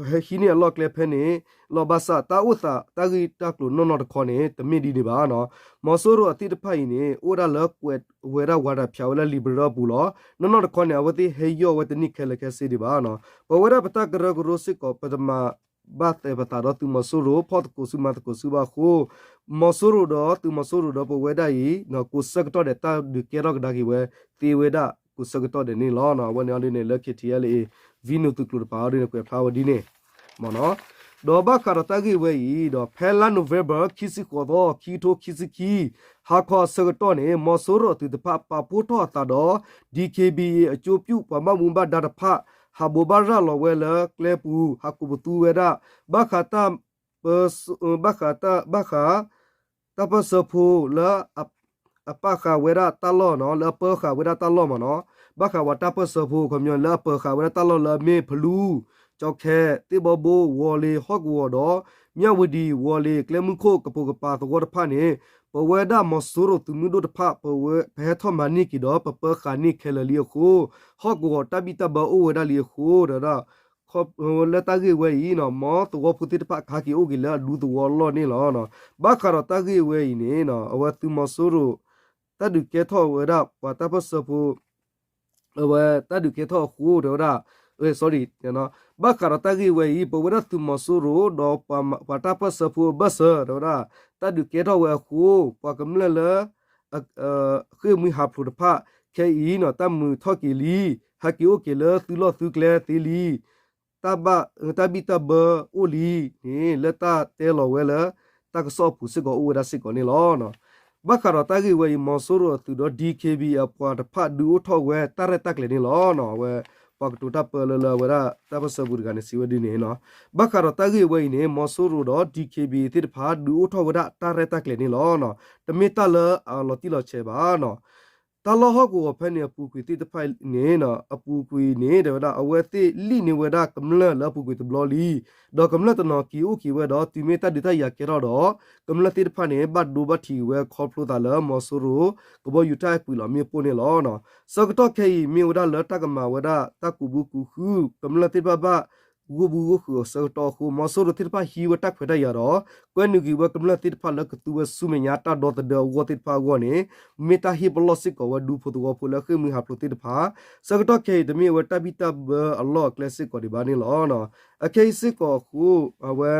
ဟဲဟံးန့ၢ်အလီၢ်အကျဲဖဲန့ၣ် လီၤဘၣ်ဆၣ်တၢ်အိၣ်သးတၢ်ဂ့ၢ်တၢ်ကျိၤနီၢ်နီၢ်တခီန့ၣ် တမ့ၢ်ဒ်န့ၣ်ဘၣ်နီၤ. မီၤစိရိၤအသ့ၣ်တဖၣ်အံၤန့ၣ် အိၣ်ဝဲဒၣ်လၢကွဲးဝဲဒၣ်ဝၤဒၣ်ဖၠးဝဲလၢလံာ်ပရၢအပူၤလီၤ. နီၢ်နီၢ်တခီန့ၣ် အဝဲသ့ၣ်ဟဲယီၢ်ဝဲတန့ၢ်ခဲလၢာ်ခဲဆ့ဒံးဘၣ်နီၤ. ပဝဲဒၣ်ပတၢ်ကရၢကရိစ့ၢ်ကီး ပတမၤဘၣ်သဲးပသးဒီးသုးမီၤစိရိၤ ဖီၣ်သကိးဆူမၤသကိးဆူဘၣ်အဃိ မီၤစိရိၤဒီးသုးမီၤစိရိၤဒီးပဝဲဒၣ်အံၤ ကိးဆၢကတီၢ်ဒဲးတၢ်ဒုးကဲထီၣ်ကဒါက့ၤဝဲ သ့ဝဲဒၣ်ကိးဆၢကတီၢ်ဒဲးန့ၣ်လီၤ. အဝဲန့ၣ်အီၤဒ်န့ၣ်လၢ KTLA Vino သုးကျိၤတပၤအီၤဒ်န့ၣ် ကွဲးဖျါဝဲဒ်န့ၣ် မ့ၢ်နီၤ. ဒီးဘၣ်ဃးဒီးတၢ်ဂ့ၢ်ဝဲအံၤဒီး ဖဲလါနိၣ်ဝ့ဘၢၣ် ခံဆံဃိးသီ ခံကထိခံဆံခံ ဟါခီအဆၢကတီၢ်န့ၣ် မီၤစိရိၤအသုးတဖၣ်ပာ်ဖှိၣ်ထီၣ်အသးဒီး DKBA အကၠိပူၣ် ပှၤဘၣ်မူဘၣ်ဒါတဖၣ် ဟးဘိးဘၣ်ရၤလီၤဝဲလၢကျဲပူၤ ဟးကိးပသူဝဲဒၣ် ဘၣ်ဃးတၢ် ဘၣ်ဃးတၢ် ဘၣ်ဃး တၢ်ပၢၢ်ဆၢဖိလၢ အပာ်ဃာ်ဝဲဒၣ်တၢ်လီၢ်နီၤ လၢအပၢဃာ်ဝဲဒၣ်တၢ်လီၢ်မ့ၢ်နီၤ ဘၣ်ဃးဝဲတၢ်ပၢၢ်ဆၢဖိ ခီပညီလၢအပၢဃာ်ဝဲဒၣ်တၢ်လီၢ်လၢအမ့ၢ်ဖလူ ကၠီခဲ သ့ၣ်ဘီဘိ ဝီၤလ့ၤ ဟီၣ်ကဝီၤဒီး မၠၣ်ဝတံၤ ဝီၤလ့ၤ ကျဲမုၢ်ခိၣ်ကပိာ်ကပၤသဝီတဖၣ်န့ၣ် ပဝဲဒၣ်မီၤစိရိၤသုးမုၢ်ဒိၣ်တဖၣ် ပဝဲ ပဟဲထီၣ်မၤန့ၢ်က့ၤဒီး ပပၢဃာ်န့ၢ်ခဲလၢာ်လံအဃိ ဟီၣ်ကဝီၤတၢ်ဘံၣ်တၢ်ဘၢအိၣ်ဝဲဒၣ်လံအဃိ ဒီး လၢတၢ်ဂ့ၢ်ဝဲအံၤနီၤ မ်သဝီဖိသ့ၣ်တဖၣ်ကဟးက့ၤအိၣ်က့ၤလၢအဒူသဝီအလီၢ်န့ၣ်လီၤ. ဘၣ်ဃးဒီးတၢ်ဂ့ၢ်ဝဲအံၤန့ၣ် အဝဲသုးမီၤစိရိၤ တၢ်ဒုးကဲထီၣ်ဝဲဒၣ်ပှၤတၢ်ပၢၢ်ဆၢဖိ အဝဲတၢ်ဒုးကဲထီၣ်အဃိ တဲဝဲဒၣ် sorry ဘၣ်ဃးဒီးတၢ်ဂ့ၢ်ဝဲအံၤ ပဝဲဒၣ်သုးမီၤစိရိၤ ဒီးပှၤတၢ်ပၢၢ်ဆၢဖိအဘၢၣ်စၢၤ တဲဝဲဒၣ် တၢ်ဒုးကဲထီၣ်ဝဲအဃိ ပှၤကမျၢၢ်လၢ ဃ့ၢ်မှံဟးဖျိးတဖၣ် ခဲအံၤနီၤ တၢ်မုာ်ထီၣ်က့ၤလံ ဟဲက့ၤအိၣ်က့ၤလၢသုးလီၢ်သုးကျဲသ့လံ တၢ်ဘၣ် တၢ်ဘံၣ်တၢ်ဘၢအိၣ်လံန့ၣ် လၢတၢ်တဲလီၤဝဲလၢ တၢ်ကစီၣ်အပူၤစ့ၢ်ကီးအိၣ်ဝဲဒၣ်စ့ၢ်ကီးန့ၣ်လီၤ. ဘၣ်ဃးဒီးတၢ်ဂ့ၢ်ဝဲအံၤ မီၤစိရိၤအသုးဒီး DKBA အပှၤတဖၣ်ဒုးအိၣ်ထီၣ်ဝဲတၢ်ရဲၣ်တၢ်ကျဲၤန့ၣ်လီၤ. အဝဲ ပှၤကတိၤတၢ်ပၢလၢလၢအဝဲဒၣ်တၢ်ပၢၢ်ဆၢပူၤတဂၤန့ၣ် စံးဝဲဒ်န့ၣ်နီၤ. ဘၣ်ဃးဒီးတၢ်ဂ့ၢ်ဝဲအံၤန့ၣ် မီၤစိရိၤဒီး DKBA သ့ၣ်တဖၣ်ဒုးအိၣ်ထီၣ်ဝဲဒၣ်တၢ်ရဲၣ်တၢ်ကျဲၤန့ၣ်လီၤ. တမ့ၢ်တၢ်လၢအလီၤတံၢ်လီၤဆဲးဘၣ်နီၤ. တၢ်လီၢ်ဟီၣ်ကဝီၤဖဲန့ၣ်အပူၤကွံာ်သ့ၣ်တဖၣ်န့ၣ် အပူၤကွံာ်န့ၣ် တဲဝဲဒၣ် အဝဲသ့ၣ်လံၣ်န့ၢ်ဝဲဒၣ်ကမျၢၢ်လၢအပူၤကွံာ်တဘျီလံ, ဒီးကမျၢၢ်တနီၤက့ၤအိၣ်က့ၤဝဲဒီး တုၤမ့ၢ်တၢ်ဒုးတၢ်ယၤကဲထီၣ်ဒီး ကမျၢၢ်သ့ၣ်တဖၣ်န့ၣ် ဘၣ်ဒိဘၣ်ထံးဝဲခီဖျိသးလၢမီၤစိရိၤ ကဘီယူၤတၢ်အဲၣ်ပှံၤလီၤမ့ၣ်ပိၢ်န့ၣ်လီၤ. ဆၢကတီၢ်ခဲအံၤ မ့ၢ်ဝဲဒၣ်လၢတၢ်ကမၤဝဲဒၣ်တၢ်ကူးဘုကူးဃု ကမျၢၢ်သ့ၣ်တဖၣ်ဘၣ် ဂိၢ်ဘုဂိၢ်ဃုာ်အဆၢကတီၢ်အဃိ မီၤစိရိၤသ့ၣ်တဖၣ်ဟံးဝဲတၢ်ခွဲးတၢ်ယာ်ဒီး ကွဲနုာ်က့ၤဝဲကမျၢၢ်သ့ၣ်တဖၣ်လၢကသူဝဲဆူမဲာ်ညါတၢ်ဒီသဒၢအဂီၢ်သ့ၣ်တဖၣ်အဂီၢ်န့ၣ် မ့ၢ်တၢ်ဟ့ၣ်ပလီၢ်စ့ၢ်ကီးဝဲဒူဖိသဝီဖိလၢဃ့ၢ်မှံဟးဖျိးသ့ၣ်တဖၣ် ဆၢကတီၢ်ခဲအံၤ တမ့ၢ်ဝဲတၢ်ဘံၣ်တၢ်ဘၢအလီၢ်အကျဲစ့ၢ်ကီးဒံးဘၣ်န့ၣ်လီၤ. အခဲအံၤစ့ၢ်ကီးအဃိ အဝဲ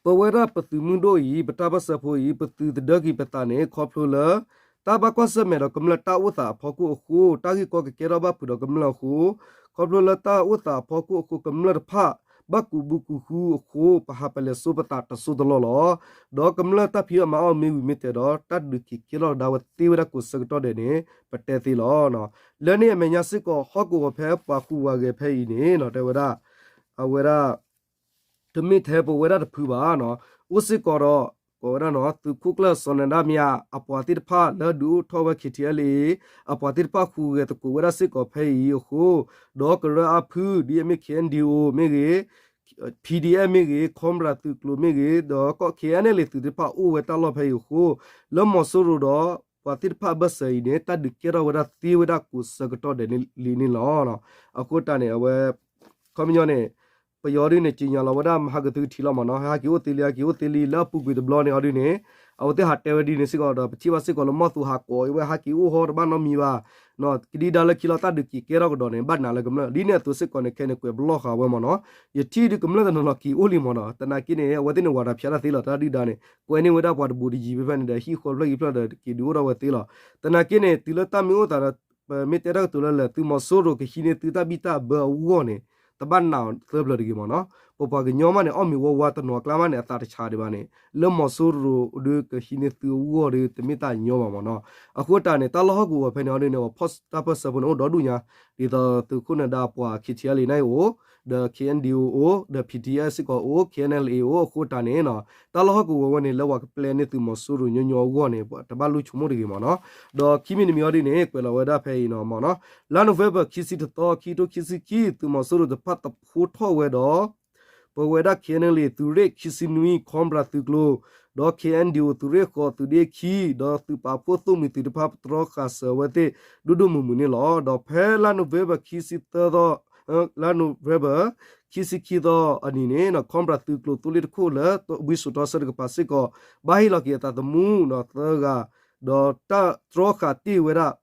ပဝဲဒၣ်ပသုးမုၢ်ဒိၣ်အံၤ ပတၢ်ပၢၢ်ဆၢဖိအံၤ ပသုးသဒၢက့ၤပသးန့ၣ် ခီဖျိလၢ တၢ်ဘၣ်ကွၢ်ဆၢၣ်မဲာ်ဒီးကမျၢၢ်တၢ်အိၣ်သးအဖီခိၣ်အဃိ တၢ်ဂ့ၢ်ကီကကဲထီၣ်ဘၣ်ဖုးဒီးကမျၢၢ်အဃိ ခီဖျိလၢတၢ်အိၣ်သးအဖီခိၣ်အဃိ ကမျၢၢ်တဖၣ် ဘၣ်ကူးဘုကူးဃုအဃိ ပဟးပလဲၤစိပသးတစိၢ်တလီၢ်လီၤ. ဒီးကမျၢၢ်တၢ်ဖံးအီၣ်မၤအီၣ်မ့ၢ်ဝံၤမ့ၢ်တဲာ်ဒီး တၢ်ဒုးက့ၤကဲထီၣ်ကဒါဝဲသ့ဝဲဒၣ်ကိးဆၢကတီၢ်ဒဲးန့ၣ် ပတဲသ့လီၤ. လၢန့ၣ်အမဲာ်ညါစ့ၢ်ကီး ဟီၣ်ကဝီၤဖဲပှၤဃုာ်ဝဲဂဲၤဖဲအံၤန့ၣ် တဲဝဲဒၣ် အဝဲဒၣ် တမ့ၢ်ထဲပဝဲဒၣ်တဖုဘၣ်နီၤ, အိၣ်စ့ၢ်ကီးဒီး ကိးဝဲဒၣ်နီၤ သုးခိၣ်ကျၢၢ်စီၤနဒါမံၤအပှၤသ့ၣ်တဖၣ်လၢဒုးအိၣ်ထီၣ်ဝဲ ခ့ထံအဲလ်အ့ အပှၤသ့ၣ်တဖၣ်ဃုာ်ဂဲၤသကိးဝဲဒၣ်စ့ၢ်ကီးဖဲအံၤအဃိ, ဒီးကရၢအါဖု ဒ်အမ့ၢ် ခ့ၣ်အဲၣ်ယူၣ်အိၣ် မ့ၢ်ဂ့ၤ, ခ့ၣ်ထံအဲလ်မ့ၢ်ဂ့ၤ, ခီပညီသုးကျိၤမ့ၢ်ဂ့ၤ, ဒီးကီၢ် ခ့ၣ်အဲၣ်ယူၣ်အိၣ် သုးသ့ၣ်တဖၣ်အိၣ်ဝဲတၢ်လီၢ်ဖဲအံၤအဃိ, လၢမီၤစိရိၤဒီး ပှၤသ့ၣ်တဖၣ်အဘၢၣ်စၢၤအံၤန့ၣ် တၢ်ဒုးကဲထီၣ်ဝဲဒၣ်သ့ဝဲဒၣ်ကိးဆၢကတီၢ်ဒဲးလံန့ၣ်လီၤ. အဃိတၢ်န့ၣ် အဝဲ ခီပညီန့ၣ် ပယီၤဒုန့ၣ် က့ၤညါလီၤဝဲဒၣ် မဟါကသုကထံၣ်လီၤမ့ၢ်နီၤ, ဟဲက့ၤအိၣ်သ့လံ ဟဲက့ၤအိၣ်သ့လံ လၢအပူၤကွံာ်တဘျီန့ၣ်အီၤဒုန့ၣ် အဝဲသ့ၣ်ဟးတဲဝဲဒ်န့ၣ်စ့ၢ်ကီးဒီး ပထံၣ်ဘၣ်စ့ၢ်ကီးလၢမီၢ်သူၤဟးကိးဝဲ ဟဲက့ၤအိၣ်ဟီတဘၣ်နီတမံၤဘၣ်, ကဒံဒါလၢခံလီၤ တၢ်ဒုးက့ၤကဲထီၣ်ကဒီးန့ၣ် ဘၣ်နးလၢကမျၢၢ် ဒ်န့ၣ်အသိးစ့ၢ်ကီးန့ၣ် ခဲန့ၣ်ကွဲးပလီၢ်ဃာ်ဝဲမ့ၢ်နီၤ, ယထံၣ်ဒုကမျၢၢ်တနီၤနီၤက့ၤအိၣ်လံမ့ၢ်နီၤ, သနာ်က့န့ၣ် အဝဲသ့ၣ်န့ၣ် ဝၤတဖၠးတၢ်သ့လီၤ တၢ်ဒုၣ်ဒါန့ၣ် ကွဲန့ၢ်ဝဲဒၣ်ပှၤတဘူးတယံၤဖဲဖဲန့ၣ်ဒီး ဟံၣ်ဃီဖျၢၣ်ဂံၢ်ဖျၢၣ်ဒီး က့ၤဒုးအိၣ်ထီၣ်ဝဲသ့လီၤ. သနာ်က့န့ၣ် တုၤလၢတၢ်မ့ၢ်အိၣ်သးဒီး ပမ့ၢ်တဲတၢ်ကတိၤလၢလၢာ် သုးမီၤစိရိၤကဟံးန့ၢ်သုတၢ်ဘံၣ်တၢ်ဘၢအဂီၢ်န့ၣ် တဘၣ်နာ်အီၤသၢဖျၢၣ်တဂ့ၤမ့ၢ်နီၤ, ပပှၤကညီမးန့ၣ် အီၣ်မ့ၤဝါဝါတနီၤအကျါမးန့ၣ် အသးတဆးဒံးဘၣ်န့ၣ် လၢမီၤစိရိၤဒုကဟံးန့ၢ်သုအဂီၢ်ဒီး တမ့ၢ်တၢ်ညီဘၣ်မ့ၢ်နီၤ. အဃိတၢ်န့ၣ် တၢ်လီၢ်ဟီၣ်ကဝီၤဖဲန့ၣ်အီၤဒုန့ၣ် ပှၤဖီၣ်တၢ်ပၢၢ်ဆၢဖိန့ၣ် အိၣ်ဒီဒူၣ်ညါ ဒ်သိးသုးခိၣ်နၢၤဒါအပှၤ ခ့ၣ်ထံၣ်အဲလ်အ့ န့ၣ်အိၣ်, ဒီး ခ့ၣ်အဲၣ်ယူၣ်အိၣ် ဒီး ပီၣ်ထံၣ်အဲၣ် စ့ၢ်ကီးအိၣ် ခ့ၣ်အဲၣ်ယူၣ်အိၣ် အဃိတၢ်န့ၣ် တၢ်လီၢ်ဟီၣ်ကဝီၤဝဲန့ၣ် လၢပှၤကပျဲန့ၢ်သုးမီၤစိရိၤညီညီအဂီၢ်န့ၣ် ပတဘၣ်လူၢ်ဆိကမိၣ်တဂ့ၤမ့ၢ်နီၤ. ဒီးခံမံၤတမံၤအီၤဒ်န့ၣ် ကွဲးလီၤဝဲဒၣ်ဖဲအံၤနီၤမ့ၢ်နီၤ, လါနိၣ်ဝ့ဘၢၣ် ခံဆံတသီ ခံကထိခံဆံခံ သုးမီၤစိရိၤတဖၣ်သဖှိထီၣ်ဝဲဒီး ပဝဲဒၣ် ခ့ၣ်အဲၣ်ယူၣ်အိၣ် သုးရ့ၣ်ခံဆံနွံ ခီပညီသုးကျိၤ ဒီး ခ့ၣ်အဲၣ်ယူၣ်အိၣ် သုးရ့ၣ်ဃိး သုးဒ့ခံ ဒီးသုးပာ်ဖှိၣ်သိၣ်မှံၤသုးတဖၣ် ပတြီဃာ်စၢၤအဝဲသ့ၣ် ဒိၣ်ဒိၣ်မုၢ်မုၢ်န့ၣ်လီၤ. ဒီးဖဲလါနိၣ်ဝ့ဘၢၣ် ခံဆံသၢသီ လါနိၣ်ဝ့ဘၢၣ် ခံဆံခံသီအနံၤန့ၣ် ခီပညီသုးကျိၤသိလ့ၣ်တခိၣ်လၢ ဝံစိာ်တီဆၢတကပၤစ့ၢ်ကီး ဘၣ်ဟ့ၣ်လီၤက့ၤအသးသမူသၢဂၤ ဒီးတၢ်တြီဃာ်တ့ၢ်ဝဲဒၣ်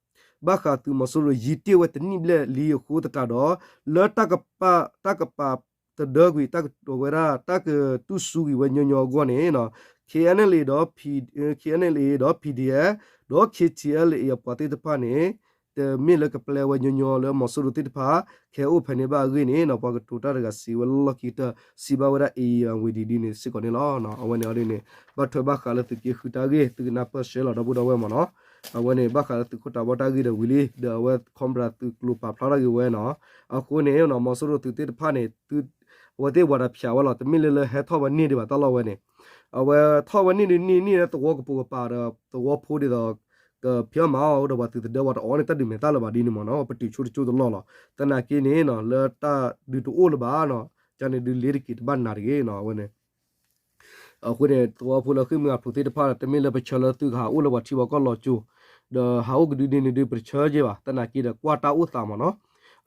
ဘၣ်ဃးသုးမီၤစိရိၤယံာ်တ့ၢ်ဝဲတနံၣ်ဘျဲၣ်လံအဃိသတးဒီး လၢတၢ်ကပာ် တၢ်ကပာ်တဒၢကွံာ် တၢ်ကတိၤဝဲဒၣ် တၢ်ကတူၢ်ဆူကွံာ်ဝဲညီညီအဂီၢ်န့ၣ် ခ့ၣ်အဲၣ်ယူၣ်အိၣ် ဒီး ခ့ၣ်အဲၣ်ယူၣ်အိၣ် ဒီး ပီၣ်ထံၣ်အဲၣ် ဒီး ခ့ၣ်ထံၣ်အဲၣ်လ်အ့ အပှၤသ့ၣ်တဖၣ်န့ၣ် တမ့ၢ်လၢကပျဲဝဲညီညီလၢမီၤစိရိၤသ့ၣ်တဖၣ် ခဲအိၣ်ဖဲန့ၣ်ဘၣ်အဂ့ၢ်န့ၣ် ပှၤကတိၤတၢ်တဂၤစံးဝဲလီၢ်ခံကတၢၢ် စံးဘၣ်ဝဲဒၣ် အ့ၣ်အဝ့ၢ်ဒ်န့ၣ်စ့ၢ်ကီးန့ၣ်လီၤ. အဝဲန့ၣ်အီၤဒ်န့ၣ် ဘၣ်ထွဲဘၣ်ဃးလၢသုးက့ဃုတၢ်ဂ့ၢ် သုကနၢ်ပၢၢ်ဆှၢလီၤဒီပုၢ်ဒီဝဲၢ်မ့ၢ်နီၤ. အဝဲန့ၣ်ဘၣ်ဃးလၢသုးခိၣ်တၢ်ဘီတၢ်ဂ့ၢ်ဒီးဝံၤလံ ဒီးအဝဲ ခီပညီသုးကျိၤပာ်ဖျါထီၣ်က့ၤဝဲနီၤ. အဃိန့ၣ် မီၤစိရိၤသုးသ့ၣ်တဖၣ်န့ၣ် အဝဲသ့ၣ်ဝၤဒီးဖၠးဝဲလီၤ တမ့ၢ်လၢလၢဟဲထီၣ်ဝဲန့ၢ်ဒံးဘၣ်တၢ်လီၢ်ဝဲန့ၣ် အဝဲထီၣ်ဝဲန့ၢ်ဒံးန့ၢ်န့ၢ်လၢသဝီကပိာ်ကပၤဒီး သဝီဖိဒ်သိး ကဖံးအီၣ်မၤအီၣ်ဒီးပှၤသုးသဒၢဝဲတအိၣ်န့ၣ် တၢ်ဒုးမဲာ်သၣ်လၢၤဘၣ်ဒ်န့ၣ်မ့ၢ်နီၤ ပတုာ်ဆိတကၠိတလီၢ်လီၤ. သနာ်က့န့ၣ် လၢတၢ်ဒုးတအိၣ်လၢၤဘၣ်နီၤ ကန့ၣ်ဒုးလ့ၤတက့ၤတဘၣ်နးတဂ့ၤနီၤ အဝဲန့ၣ် အဃိန့ၣ် သဝီဖိလၢဃ့ၢ်မှံဟးဖျိးသ့ၣ်တဖၣ် တမ့ၢ်လၢပဆၢလၢသုကဟးအိၣ်လၢပှၤထံပှၤကီၢ်လီၤစိၤ ဒီးဟးအိၣ်ကဒုဒ်န့ၣ်ဒုး ပတဆၢက့ၤဘၣ် သနာ်က့ဒီးကွၢ်တၢ်အိၣ်သးမ့ၢ်နီၤ.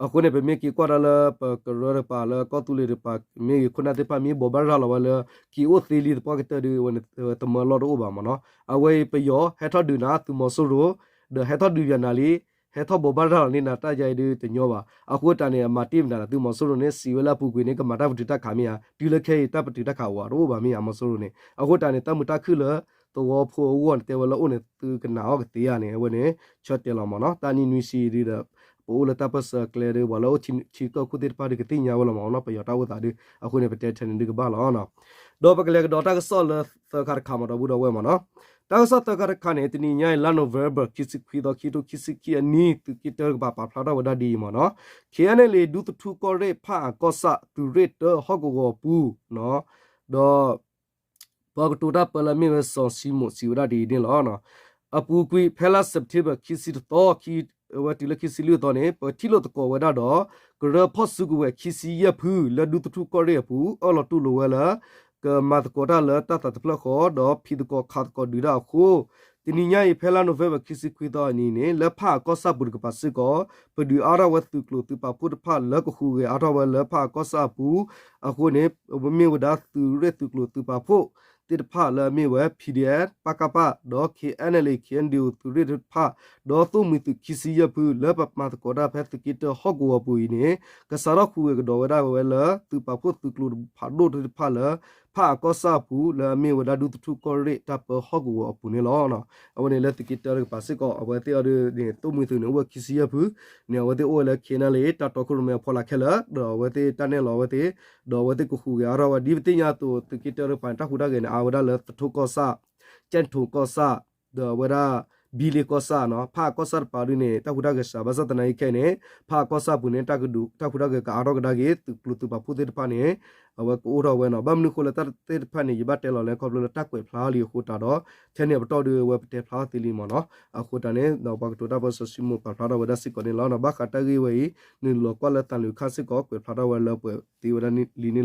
အဃိန့ၣ် ပမ့ၢ်က့ၤကွၢ်တၢ်လၢပကရၢတကပၤလၢကီၢ်သူလ့ၤတကပၤ မ့ၢ်ဂ့ၤ ခိၣ်နၢ်သ့ၣ်တဖၣ်မ့ၢ်ဘိးဘၣ်ရၤလီၤဝဲလၢ က့ၤအိၣ်သ့လံသပှၢ်ကတၢၢ်ဒုး ဝဲန့ၣ် သမၢလီၢ်တအိၣ်ဘၣ်မ့ၢ်နီၤ. အဝဲအံၤပယီၤဟဲထီၣ်ဒုးနၤ သုးမီၤစိရိၤ ဒီးဟဲထီၣ်ဒုးယၤနၤလံ ဟဲထီၣ်ဘိးဘၣ်ရၤလီၤန့ၢ်နၤတၢ်ယါအံၤဒုးတညီဘၣ်. အဃိတၢ်န့ၣ် အမၤတ့ၢ်မနုၤဒီး သုးမီၤစိရိၤန့ၣ် စံးဝဲလၢအပူၤကွံာ်န့ၣ် ကမၤတၢ်ပတုာ်တၢ်ခးမ့ၢ်ဧါ, တုၤလၢခဲအံၤတၢ်ပတုာ်တၢ်ခးအိၣ်ဧါ တအိၣ်ဘၣ်မ့ၢ်ဧါ မီၤစိရိၤန့ၣ်. အဃိတၢ်န့ၣ် တၢ်မုာ်တၢ်ခုၣ်လၢသဝီဖိအဂီၢ်န့ၣ် တဲဝဲလၢအိၣ်န့ၣ် သုကနၣ်အီၣ်ကသ့ဧါန့ၣ် အဝဲန့ၣ် ဆၢတဲာ်လီၤမ့ၢ်နီၤ. တၢ်နံၣ်နွံဆံဒုးဒီး ပအိၣ်လၢတၢ်ပၢၢ်ဆၢကျဲဒုး ပှၤလၢအိၣ်ထံကီၢ်ခိၣ်သ့ၣ်တဖၣ်ဒုးကသ့ၣ်ညါဝဲလီၤမ့ၢ်နီၤ ပယီၤတၢ်အိၣ်သးဒုး. အဃိန့ၣ် ပတဲထဲန့ၣ်ဒုးကဘၣ်လီၤနီၤ. ဒီးပကလဲၤကဒီးတၢ်ကစီၣ်လၢသၢခါတခါမ့ၢ်ဒီပုၢ်ဒီဝဲၢ်မ့ၢ်နီၤ. တၢ်ကစီၣ်သၢခါတခါန့ၣ် တနံၤညါအံၤ လါနိၣ်ဝ့ဘၢၣ် ခံဆံခွံသီ ခံကထိခံဆံခံအနံၤ သုးက့တၢတကပၤပာ်ဖျါထီၣ်ဝဲဒၣ်ဒ်အံၤမ့ၢ်နီၤ. ခ့ၣ်အဲၣ်ယူၣ်အိၣ် ဒူသထူကီၢ်ရ့ၣ် ဖၣ်အၣ်ကီၢ်ဆၣ် သုးရ့ၣ်တၢဟီၣ်ကဝီၤပူၤ ဒီး ပှၤကတိၤတၢ်ပၢလၢအမ့ၢ်ဝဲစီၤစံမိၣ်စံးဝဲဒၣ်ဒ်အံၤန့ၣ်လီၤ. အပူၤကွံာ် ဖဲလါစဲးပထ့ဘၢၣ် ခံဆံတသီ ဝဲတုၤလၢခံဆံလွံၢ်သီန့ၣ် ပထံၣ်လိာ်သကိးဝဲဒၣ်ဒီး ကရၢဖီၣ်စုကဝဲၤ ခံဆံယဲၢ်ဖု လၢဒူသထူၣ်ကီၢ်ရ့ၣ်အပူၤ အၢၣ်လီၤတူၢ်လိာ်ဝဲလၢ ကမၤသကိးတၢ်လၢတၢ်သးတဖျၢၣ်ဃီ ဒီးဖံးသကိးခးသကိးဒုးတၢ်အဃိ တနံၤညါအံၤ ဖဲလါနိၣ်ဝ့ဘၢၣ် ခံဆံခွံသီအနံၤန့ၣ် လၢဖးအကီၢ်ဆၣ်ပူၤတကပၤစ့ၢ်ကီး ပဒုးအါထီၣ်ဝဲသုးကျိၤသုးပာ်ဖှိၣ်တဖၣ်လၢကဟူးဂဲၤအါထီၣ်ဝဲလၢဖးအကီၢ်ဆၣ်အပူၤ အဃိန့ၣ် မ့ၢ်ဝဲဒၣ်သုးရ့ၣ်သုးကျိၤသုးပာ်ဖှိၣ်သ့ၣ်တဖၣ်လၢအမ့ၢ်ဝဲ P D F, ပကဖ ဒီး K N L A, K N D O သုးရ့ၣ်သ့ၣ်တဖၣ် ဒီးသိၣ်မှံၤသုး ခံဆံယဲၢ်ဖု လၢပမၤသကိးတၢ်ဖဲသုးက့တၢဟီၣ်ကဝီၤပူၤအံၤန့ၣ် ကစးထီၣ်ဟူးဂဲၤကဒီးဝဲဒၣ်ဝဲလၢ သုးပာ်ဖှိၣ်သုးကျိၤတဖးဒိၣ်သ့ၣ်တဖၣ်လၢ ဖးအကီၢ်ဆၣ်အပူၤ လၢအမ့ၢ်ဝဲဒၣ်ဒူသထူၣ်ကီၢ်ရ့ၣ်တၢ်ပၢဟီၣ်ကဝီၤအပူၤန့ၣ်လီၤ. အဝဲန့ၣ်လၢသုးက့တၢတကပၤစ့ၢ်ကီး အဝဲသ့ၣ်အီၤဒ်န့ၣ် သိၣ်မှံၤသုးန့ၣ် အိၣ်ဝဲခံဆံယဲၢ်ဖု န့ၣ် အဝဲသ့ၣ်အိၣ်ဝဲလၢ K N L A တၢ်တီခိၣ်ရိၣ်မဲအဖီလာ်ခဲလၢာ် ဒီးအဝဲသ့ၣ်တၢ်နဲၣ်လီၤအဝဲသ့ၣ် ဒီးအဝဲသ့ၣ်ကဟူးဂဲၤအါထီၣ်ဝဲ ဒ်ပသ့ၣ်ညါအသိး သုးက့တၢတကပၤန့ၣ် တၢ်ဟူးတၢ်ဂဲၤန့ၣ် အါဝဲဒၣ်လၢသထူၣ်ကီၢ်ဆၣ် ကၠဲၣ်ထိၣ်ကီၢ်ဆၣ် ဒီးအဝဲဒၣ် ဘံလ့ကီၢ်ဆၣ်နီၤ ဖးအကီၢ်ဆၣ်တကပၤဒ်န့ၣ် တၢ်ဟူးတၢ်ဂဲၤစှၤ ဘၣ်ဆၣ်သနာ်က့ခဲအံၤန့ၣ် ဖးအကီၢ်ဆၣ်ပူၤန့ၣ် တၢ်ကဒုး တၢ်ဟူးတၢ်ဂဲၤကအါထီၣ်ကဒါက့ၤ သုးကျိၤသုးပာ်ဖှိၣ်သ့ၣ်တဖၣ်န့ၣ် အဝဲကအိၣ်ထီၣ်ဝဲနီၤ ဘၣ်မနုၤအဃိလၢတၢ်သ့ၣ်တဖၣ်န့ၣ် ယဘၣ်တဲလီၤလၢခီဖျိလၢတၢ်ကွဲးဖျါလံအဃိသတးဒီး ထဲန့ၣ်အပတီၢ်ဒုးအဝဲပတဲဖျါထီၣ်သ့လံမ့ၢ်နီၤ အဃိသတးန့ၣ် ဒီးပှၤကတိၤတၢ်ပၢၢ်ဆၢ စံမိၣ် ပာ်ဖျါထီၣ်ဝဲဒၣ်စ့ၢ်ကီးန့ၣ်လီၤ. ဘၣ်ဃးတၢ်ဂ့ၢ်ဝဲအံၤ နုာ်လီၤကွၢ်လၢသးလွံၢ်ခါစ့ၢ်ကီး ကွဲးဖျါထီၣ်ဝဲလၢပှဲၤသ့ဝဲဒၣ်လံန့ၣ်လီၤ.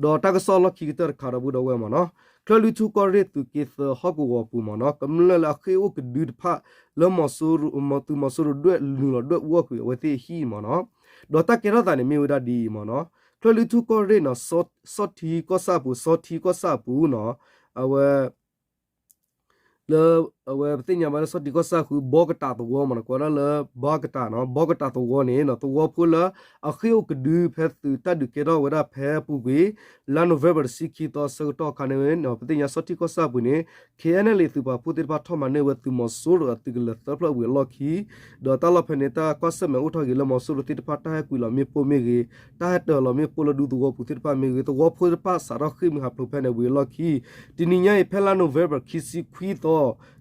ဒီးတၢ်ကစီၣ်လီၢ်ခံကတၢၢ်တခါဒီပုၢ်ဒီဝဲၢ်မ့ၢ်နီၤ ချၢၣ်လွံၢ်ထူၣ်ကီၢ်ရ့ၣ်သုးက့သၢဟီၣ်ကဝီၤပူၤမ့ၢ်နီၤ ကမျၢၢ်လၢအဃ့ၢ်အိၣ်ကဒုတဖၣ် လၢသုးမီၤစိရိၤဒွဲၣ်နုာ်လီၤဒွဲၣ်အူအီၣ်ကွံာ်အဝဲသ့ၣ်အဟံၣ်မ့ၢ်နီၤ ဒီးတၢ်ကဲထီၣ်သးန့ၣ်မ့ၢ်ဝဲဒၣ်ဒ်အံၤမ့ၢ်နီၤ ချၢၣ်လွံၢ်ထူၣ်ကီၢ်ရ့ၣ်နီၤ စီၤထံကီၢ်ဆၣ်အပူၤ စီၤထံကီၢ်ဆၣ်အပူၤနီၤ အဝဲ လၢ အဝဲပသ့ၣ်ညါဘၣ်လၢစီၤထံကီၢ်ဆၣ်ဃု ဘီကတးသဝီမ့ၢ်နီၤ ကိးဒၣ်လၢ ဘီကတးနီၤ ဘီကတးသဝီန့ၣ်နီၤ သဝီဖိလၢ အဃ့ၢ်အိၣ်ကဒုဖဲသုးတၢ်ဒုးကဲထီၣ်ဝဲဒၣ်ဖဲအပူၤကွံာ် လါနိၣ်ဝ့ဘၢၣ်တဆံခံသီအဆၢကတီၢ်အခါန့ၣ် ပသ့ၣ်ညါစီၤထံကီၢ်ဆၣ်အပူၤန့ၣ် K N L A သုးပာ်ဖှိၣ်သ့ၣ်တဖၣ်ထီၣ်မၤန့ၢ်ဝဲသုးမီၤစိရိၤအသုးကလၢၤသၢဖျၢၣ်ဝံၤအလီၢ်ခံ ဒီးတၢ်လီၢ်ဖဲန့ၣ် တၢ်ကွၢ်ဆၢၣ်မဲာ်အိၣ်ထီၣ်ဂ့ၤလၢမီၤစိရိၤသ့ၣ်တဖၣ် တၢ်ဟဲကွံာ်လီၤမ့ၣ်ပိၢ်မ့ၢ်ဂ့ၤ, တၢ်ဟဲတၢၤလီၤမ့ၣ်ပိၢ်လၢဒူသဝီပူၤသ့ၣ်တဖၣ်မ့ၢ်ဂ့ၤ, သဝီဖိသ့ၣ်တဖၣ်စးထီၣ်ဃ့ၢ်မှံဟးဖျိးဖဲန့ၣ်ဝံၤအလီၢ်ခံ, တနံၤညါအံၤ ဖဲလါနိၣ်ဝ့ဘၢၣ် ခံဆံခွံသီ,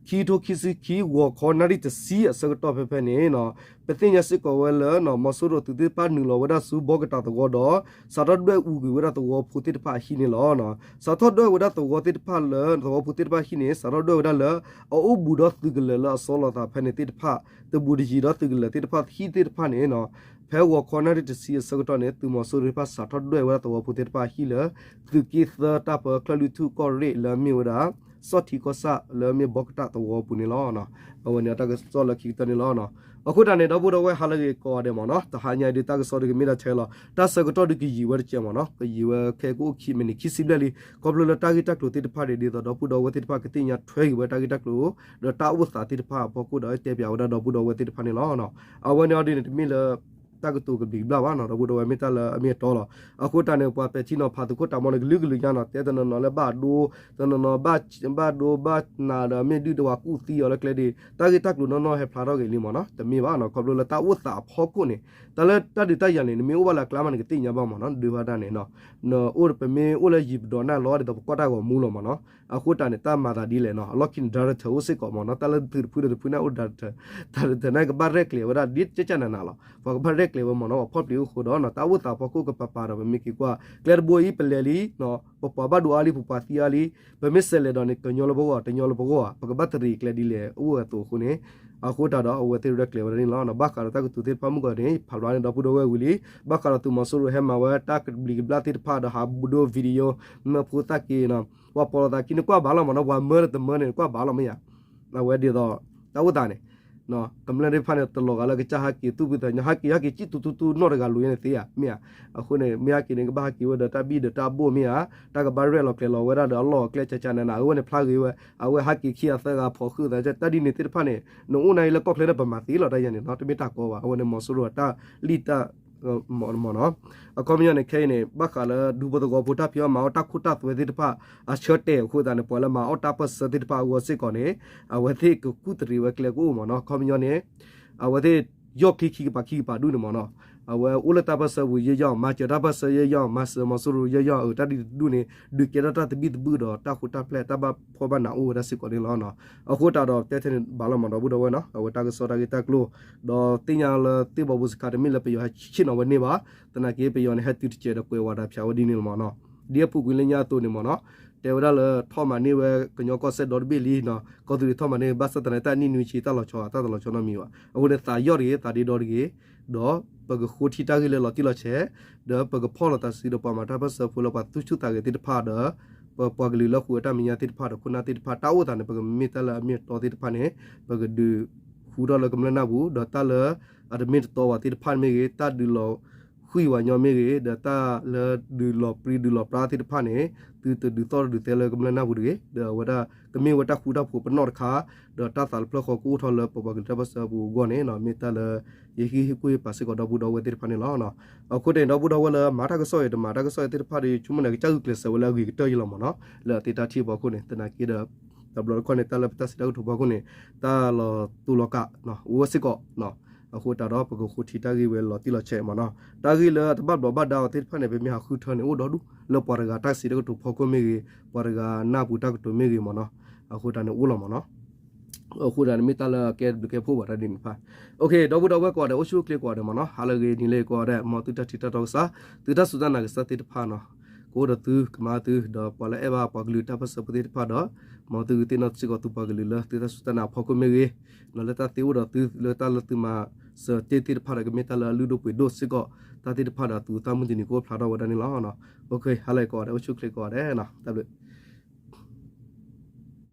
ခံကထိခံဆံခံ ဂီၤခီနၣ်ရံၣ်တဆံအဆၢကတီၢ်ဖဲဖဲန့ၣ် ပသ့ၣ်ညါစ့ၢ်ကီးဝဲလၢ မီၤစိရိၤသုးသ့ၣ်တဖၣ်နုာ်လီၤဝဲဒၣ်ဆူဘီကတးသဝီဒီး စးထီၣ်ဒွဲၣ်အူကွံာ်ဝဲဒၣ်သဝီဖိသ့ၣ်တဖၣ်အဟံၣ်န့ၣ်လီၤ. စးထီၣ်ဒွဲၣ်ဝဲဒၣ်သဝီသ့ၣ်တဖၣ်လၢ သဝီဖိသ့ၣ်တဖၣ်ဟံၣ်န့ၣ် စးထီၣ်ဒွဲၣ်ဝဲဒၣ်လၢ အအိၣ်ဘူးဒီးသုးကလၢၤလၢအဆီလီၤသးဖဲန့ၣ်သ့ၣ်တဖၣ်, တဘူးတယံၤဒီးသုးကလၢၤသ့ၣ်တဖၣ်ဟံၣ်သ့ၣ်တဖၣ်န့ၣ် ဖဲဂီၤခီနၣ်ရံၣ်တဆံအဆၢကတီၢ်န့ၣ် သုးမီၤစိရိၤသ့ၣ်တဖၣ်စးထီၣ်ဒွဲၣ်ဝဲဒၣ်သဝီဖိသ့ၣ်တဖၣ်ဟံၣ်လၢ သုးက့သၢတၢ်ပၢချၢၣ်လွံၢ်ထူၣ်ကီၢ်ရ့ၣ်လၢအမ့ၢ်ဝဲဒၣ် စီၤထံကီၢ်ဆၣ်လၢအမ့ၢ်ဘီကတးသဝီပူၤန့ၣ်လီၤ. အဝဲန့ၣ်တၢ်ကစီၣ်လၢခံကတၢၢ်န့ၣ်လီၤ. အဃိတၢ်န့ၣ် ဒီပုၢ်ဒီဝဲၢ်ဟါလၢအဂ့ၤကိးဂၤဒဲးမ့ၢ်နီၤ, တဟါညါအံၤဒုးတၢ်ကစီၣ်ဒုးကမ့ၢ်ဒၣ်ထဲလီၤ. တၢ်ဆၢကတီၢ်ဒုးကယံာ်ဝဲတကဲးမ့ၢ်နီၤ, ကယံာ်ဝဲခဲကအိၣ်ခံမံးနံးခံဆံဘျဲၣ်လံ. ခီဖျိလၢတၢ်ဂ့ၢ်တၢ်ကျိၤသ့ၣ်တဖၣ်န့ၣ် ဒ်သိးဒီပုၢ်ဒီဝဲၢ်သ့ၣ်တဖၣ်ကသ့ၣ်ညါထွဲက့ၤဝဲတၢ်ဂ့ၢ်တၢ်ကျိၤ ဒီးတၢ်အိၣ်သးသ့ၣ်တဖၣ်အဖီခိၣ်ဒီးတဲပၠးဝဲဒၣ်ဒီပုၢ်ဒီဝဲၢ်သ့ၣ်တဖၣ်န့ၣ်လီၤ. အဝဲန့ၣ်အီၤဒုးန့ၣ် တမ့ၢ်လၢ တၢ်ကတိၤကဘျံးကဘျၣ်ဘၣ်နီၤ, ဒီပုၢ်ဒီဝဲၢ်မ့ၢ်တၢ်လၢအမ့ၢ်အတီလီၤ. အဃိတၢ်န့ၣ် ပှၤပဲာ်ထံနီၤဖးသုးခိၣ်တၢ်မီန့ၣ် ကလုာ်ကလုာ်ညါနီၤ, တဲတနီၤနီၤလၢဘၣ်ဒိ, တနီၤနီၤ ဘၣ်ဒိဘၣ်နးဒီးမ့ၢ်ဒုၣ်တဝၤကူၣ်သံအီၤလၢကျဲဒ်, တၢ်ဂ့ၢ်တၢ်ကျိၤနီၢ်နီၢ်ဟဲဖျါထီၣ်က့ၤလံမ့ၢ်နီၤ, တမ့ၢ်ဘၣ်နီၤ, ခီဖျိလၢတၢ်အိၣ်သးအဖီခိၣ်န့ၣ် တၢ်လၢတၢ်ဒုးတၢ်ယၤန့ၣ် နမ့ၢ်အိၣ်ဘၣ်လၢအကျါမးန့ၣ် ကသ့ၣ်ညါဘၣ်မ့ၢ်နီၤ, ဒုးဘၣ်တၢ်န့ၣ် အိၣ်ပမ့ၢ်အိၣ်လၢယံၤပဒီးနၢ်လီၤဒ်သိးပကွၢ်တၢ်ဂီၤမူလီၤမ့ၢ်နီၤ. အဃိတၢ်န့ၣ် တၢ်မၤသးဒ်လဲၣ်နီၤ, အလီၢ်ခံန့ၣ် director အိၣ်စ့ၢ်ကီးမ့ၢ်နီၤ, တၢ်လၢသုးတဖုဒီးတဖုန့ၣ်အိၣ် director, director န့ၣ်ကဘၣ်ရဲၣ်ကျဲၤဝဲဒၣ်ဒ်ကၠၢ်ကၠၢ်နးနးလီၤ. ပှၤကဘၣ်ရဲၣ်ကျဲၤဝဲမ့ၢ်နီၤ, ပှၤဖီၣ်ပျံၤအိၣ်ဃိဒီးနီၤ, တၢ်အိၣ်သးဖီခိၣ်ကပၤပၤဒီး ပမ့ၢ်က့ၤကွၢ် ကျဲတဘိအံၤပလဲၤလံ, ပပှၤဘၣ်ဒိအါလံ, ပပှၤသံအါလံ, ပမ့ၢ်စဲးလဲၤဒီးန့ၣ် ကညီလၢပဂီၢ်, တညီလၢပဂီၢ်ဧါ, ပကဘၣ်တရံးကျဲဒ်လဲၣ် အိၣ်ဝဲအသိးအဃိန့ၣ်, အဃိတၢ်ဒီးအဝဲသ့ၣ်ရဲၣ်ကျဲၤဝဲဒၣ်န့ၣ်လီၤ. ဘၣ်ဃးဒီးတၢ်ကတိၤသ့ၣ်တဖၣ်မုၢ်ကီၢ်န့ၣ် ဖးဖျါန့ၣ်ဒီပုၢ်ဒီဝဲၢ်ဝံၤလံ. ဘၣ်ဃးဒီးသုးမီၤစိရိၤဟဲမၤဝဲတၢ်ကဘျံးကဘျၣ်သ့ၣ်တဖၣ်ဒီး ဟးဘူးဒိ video မၢဖိသၣ်က့ၤနီၤ, ပှၤပိာ်လိာ်သးခံန့ၣ်ကွၢ်ဘၣ်လီၤမ့ၢ်နီၤ, ပှၤမၢတမၢန့ၣ်ကွၢ်ဘၣ်လီၤမ့ၢ်ဧါ, အဝဲဒ်သိး တၢ်အိၣ်သးန့ၣ် ကမျၢၢ်သ့ၣ်တဖၣ်န့ၣ် တလီၤဂာ်လၢကစၢ်ဟးက့ၤသူၣ်ဖှံသးညီ, ဟးက့ၤ ဟဲက့ၤစံၣ်သူသူသူနီၢ်တဂၤလိၤညါန့ၣ်သ့ဧါ, မ့ၢ်ဧါ. အဃိန့ၣ် မ့ၢ်ဟဲက့ၤန့ၣ် ကဘၣ်ဟဲက့ၤဝဲဒီးတၢ်ဘံၣ်ဒီးတၢ်ဘိၣ်မ့ၢ်ဧါ, တၢ်ကဘၣ်ရဲၣ်လီၤကျဲၤလီၤဝဲဒၣ်ဒီးအလီၢ်အကျဲ ကၠၢ်ကၠၢ်နးနး အဝဲန့ၣ်ဖျါဂ့ၤဝဲ, အဝဲဟးက့ၤခံဂၤသၢဂၤဖီၣ်ဃုာ်သး တၢ်ဒ်န့ၣ်သ့ၣ်တဖၣ်န့ၣ် နအိၣ်နၤအံၤလၢကီၢ်ချၢဒီးပမၤသ့လီၤတၢ်ယၤန့ၣ်နီၤ, တမ့ၢ်တၢ်ကီဘၣ်. အဝဲန့ၣ်မီၤစိရိၤအတၢ်လံၣ်တၢ် မ့ၢ်နီၤ, အခီပညီန့ၣ် ခဲအံၤန့ၣ် ဘၣ်ဃးလၢဒူဖိသဝီဖိတၢ်ဖံးအီၣ်မၤအီၣ်တၢ်ခိတၢ်သွဲသ့ၣ်တဖၣ် အဆၢတဲာ်အဃိသတးန့ၣ် ပှၤလၢမၤအီၣ်တၢ်ပၢၢ်ဆၢသ့ၣ်တဖၣ်အဂီၢ်စ့ၢ်ကီးန့ၣ် အဝဲသ့ၣ်ကကူၣ်တရံးဝဲကျဲကအိၣ်မ့ၢ်နီၤ, အခီပညီန့ၣ် အဝဲသ့ၣ်ယီၢ်ချံခံကပၤခံကပၤဒူၣ်န့ၣ်မ့ၢ်နီၤ, အဝဲအိၣ်လၢတၢ်ပၢၢ်ဆၢပူၤယဲၢ်ယီၢ်, မၤစၢၤတၢ်ပၢၢ်ဆၢယဲၢ်ယီၢ်, မၤစၢၤမီၤစိရိၤယဲၢ်ယီၢ်, အၢ တၢ်ဒ်တဒူၣ်န့ၣ် ဒုးကဲထီၣ်တၢ်သဘံၣ်သဘုၣ်ဒီးတၢ်ဃူတၢ်ဖျဲး တၢ်ဘၣ်ဖှီၣ်ဘၣ်နးအိၣ်ဝဲဒၣ်စ့ၢ်ကီးန့ၣ်လီၤ. အဃိတၢ်ဒီးတဲထဲန့ၣ်ဘၣ်လီၤမ့ၢ်ဒီပုၢ်ဒီဝဲၢ်နီၤ, အဝဲတၢ်ကစီၣ်တၢ်ဂ့ၢ်တၢ်ကျိၤ ဒီးသ့ၣ်ညါလၢသ့ၣ်ဘီဘိစခါ တမ့ၢ်လၢပယီၤဟဲဆ့ၣ်နီၤဝဲန့ၢ်ဘၣ်, သနာ်က့ပယီၤန့ၣ် ဟဲတုၤတစဲးဒီးကွဲးဝးတၢ်ဖၠးဝဲဒ်န့ၣ်လီၤမ့ၢ်နီၤ, ဒ်အပူၤကွံာ်လၢညါအသိးန့ၣ်မ့ၢ်နီၤ, တဲဝဲဒၣ်လၢထီၣ်မၤန့ၢ်ဝဲကညီကီၢ်စဲၣ်ဒီတဘ့ၣ်လံနီၤ, ကီၢ်သူလ့ၤထီၣ်မၤန့ၢ် ဘၣ်ဆၣ်သနာ်က့တၢ်နံၣ်နွံဆံတၢ်လီၤဆီ တၢ်တလီၤဆီနီတမံၤဘၣ်. အဃိန့ၣ် သးယီၢ်တဂ့ၤ သးဒ့ဒီတဂ့ၤ, ဒီးပကဃိထံတၢ်ဂ့ၢ်လၢလီၤတံၢ်လီၤဆဲး, ဒီးပကဖီၣ်လိာ်သးစုဒီးပှၤမၤတၢ်ပၢၢ်ဆၢဖိလၢပှၤသူၣ်ဆူၣ်သးဂဲၤသ့ၣ်တဖၣ်ဒီး ပပှၤကလုာ်လၢဃုာ်အတၢ်မဲာ်ညါသ့ၣ်တဖၣ်ဒီးခိၣ်နၢ်သ့ၣ်တဖၣ် တၢ်အိၣ်သးန့ၣ် ပကမ့ၢ်တၢ်လၢအမ့ၢ်အတီသ့ၣ်တဖၣ်န့ၣ် ပကဒုးဃူထီၣ်လၢကမျၢၢ်နၢ်ပူၤ, ဒီးတၢ်လၢအတမ့ၢ်တတီပှၤသ့ၣ်တဖၣ်မ့ၢ်ဂ့ၤ, တၢ်ဒုးလီၤဃံၤဝဲညီမ့ၢ်ဂ့ၤ, ဒီးတၢ်လၢဒုးလီၤပြံဒုးလီၤပြါသ့ၣ်တဖၣ်န့ၣ် သုတဒုးသီၣ်တဒုးသဲလၢကမျၢၢ်နၢ်ပူၤတဂ့ၤ, ဒီးအဝဲဒၣ်ကမ့ၢ်ဝဲတၢ်ဃူတၢ်ဖိးပနီၣ်တခါ, ဒီးတၢ်သးတဖျၢၣ်ဃီကအိၣ်ထီၣ်လၢပပှၤကလုာ်တၢ်ပၢၢ်ဆၢအပူၤအဂီၢ်န့ၣ် မ့ၢ်တၢ်လၢ ယဟ့ၣ်ကူၣ်ဟ့ၣ်ပာ်စ့ၢ်ကီးဒီပုၢ်ဒီဝဲၢ်သ့ၣ်တဖၣ်န့ၣ်လီၤ. အဃိတ့ၢ်ဒီပုၢ်ဒီဝဲၢ်လၢမၤတၢ်ကစီၣ်အံၤ တမၤတၢ်ကစီၣ်အံၤသ့ၣ်တဖၣ်ဒီး ယဆိကမိၣ်န့ၣ် ကစၢ်ဂုာ်ကျဲးစၢးဝဲလၢအဂ့ၤကတၢၢ်ယလီၤမ့ၢ်နီၤ, လၢအသ့တၢ်ထံၣ်အဖီခိၣ်န့ၣ် သနာ်က့ဒီး တဘျီတခီၣ်န့ၣ် တၢ်လၢပတၢ်စံးတၢ်ကတိၤဖီခိၣ်န့ၣ် တၢ်လီၤတူာ်လီၤကာ် အိၣ်ဝဲစ့ၢ်ကီး, အဃိသတးဒီး ပကဃိထံတၢ်ဂ့ၢ်ဝဲလီၤတံၢ်လီၤဆဲးမ့ၢ်နီၤ, တၢ်ဂ့ၢ်လၢတဘၣ်ဘျီးဘၣ်ဒါအီၤသ့ၣ်တဖၣ်န့ၣ် ပမ့ၢ်ဟးဃုထၢန့ၣ် အိၣ်ဒီဒူၣ် လၢပှၤတဂၤတၢ်စံးတၢ်ကတိၤဖီခိၣ်မ့ၢ်ဂ့ၤ, ပှၤတဂၤနၢ်ပူၤတၢ်ကတိၤမ့ၢ်ဂ့ၤမ့ၢ်နီၤ, အဃိသတးန့ၣ်အိၣ်လီၤမ့ၢ်နီၤ. အဃိသတးန့ၣ်မ့ၢ်တၢ်လၢအကဲဘျုးကဲဖှိၣ်ဘၣ်တၢ်ဒ်န့ၣ်တဖၣ်, ဒီပုၢ်ဒီဝဲၢ်ကိးဂၤဒဲး အိၣ်ဆူၣ်အိၣ်ချ့ကိးဂၤဒဲးမ့ၢ်နီၤ, ဟါလၢအဂ့ၤနံၤလၢအဂ့ၤကိးဂၤဒဲး မ်သုတၢ်ထံၣ်တၢ်တီကစၢ်, သုတၢ်စူၢ်တၢ်နာ်ကစၢ်သ့ၣ်တဖၣ်နီၤ, ကအိၣ်ဒီးသုကမၤသု ဒီးပှၤလၢအဲၣ်ဘၣ်ပှၤကလုာ်တၢ်ပၢၢ်ဆၢဖိသ့ၣ်တဖၣ်ဒီး မ်သုကသ့ၣ်နီၣ်စ့ၢ်ကီးသုပှၤကလုာ်လၢသုတၢ်စူၢ်တၢ်နာ်အဖီခိၣ်မ့ၢ်ဂ့ၤ, လၢတၢ်သ့အိၣ်ဒီးသုလၢတၢ်လၢသုမၤစၢၤတ့ၢ်သ့ၣ်တဖၣ်ဒီး ကမ့ၢ်တၢ်လၢအလုၢ်ဒိၣ်ပှ့ၤဒိၣ်စ့ၢ်ကီး, တၢ်သ့ၣ်တဖၣ်ဒီးအသူအသၣ်မုၢ်တနံၤကအိၣ်ဖျါထီၣ်ဝဲဒၣ်န့ၣ်လီၤ. ဟါလၢအဂ့ၤကိးဂၤဒဲး အိၣ်ဆူၣ်အိၣ်ချ့ကိးဂၤဒဲးနီၤ, တၢ်ဘျုး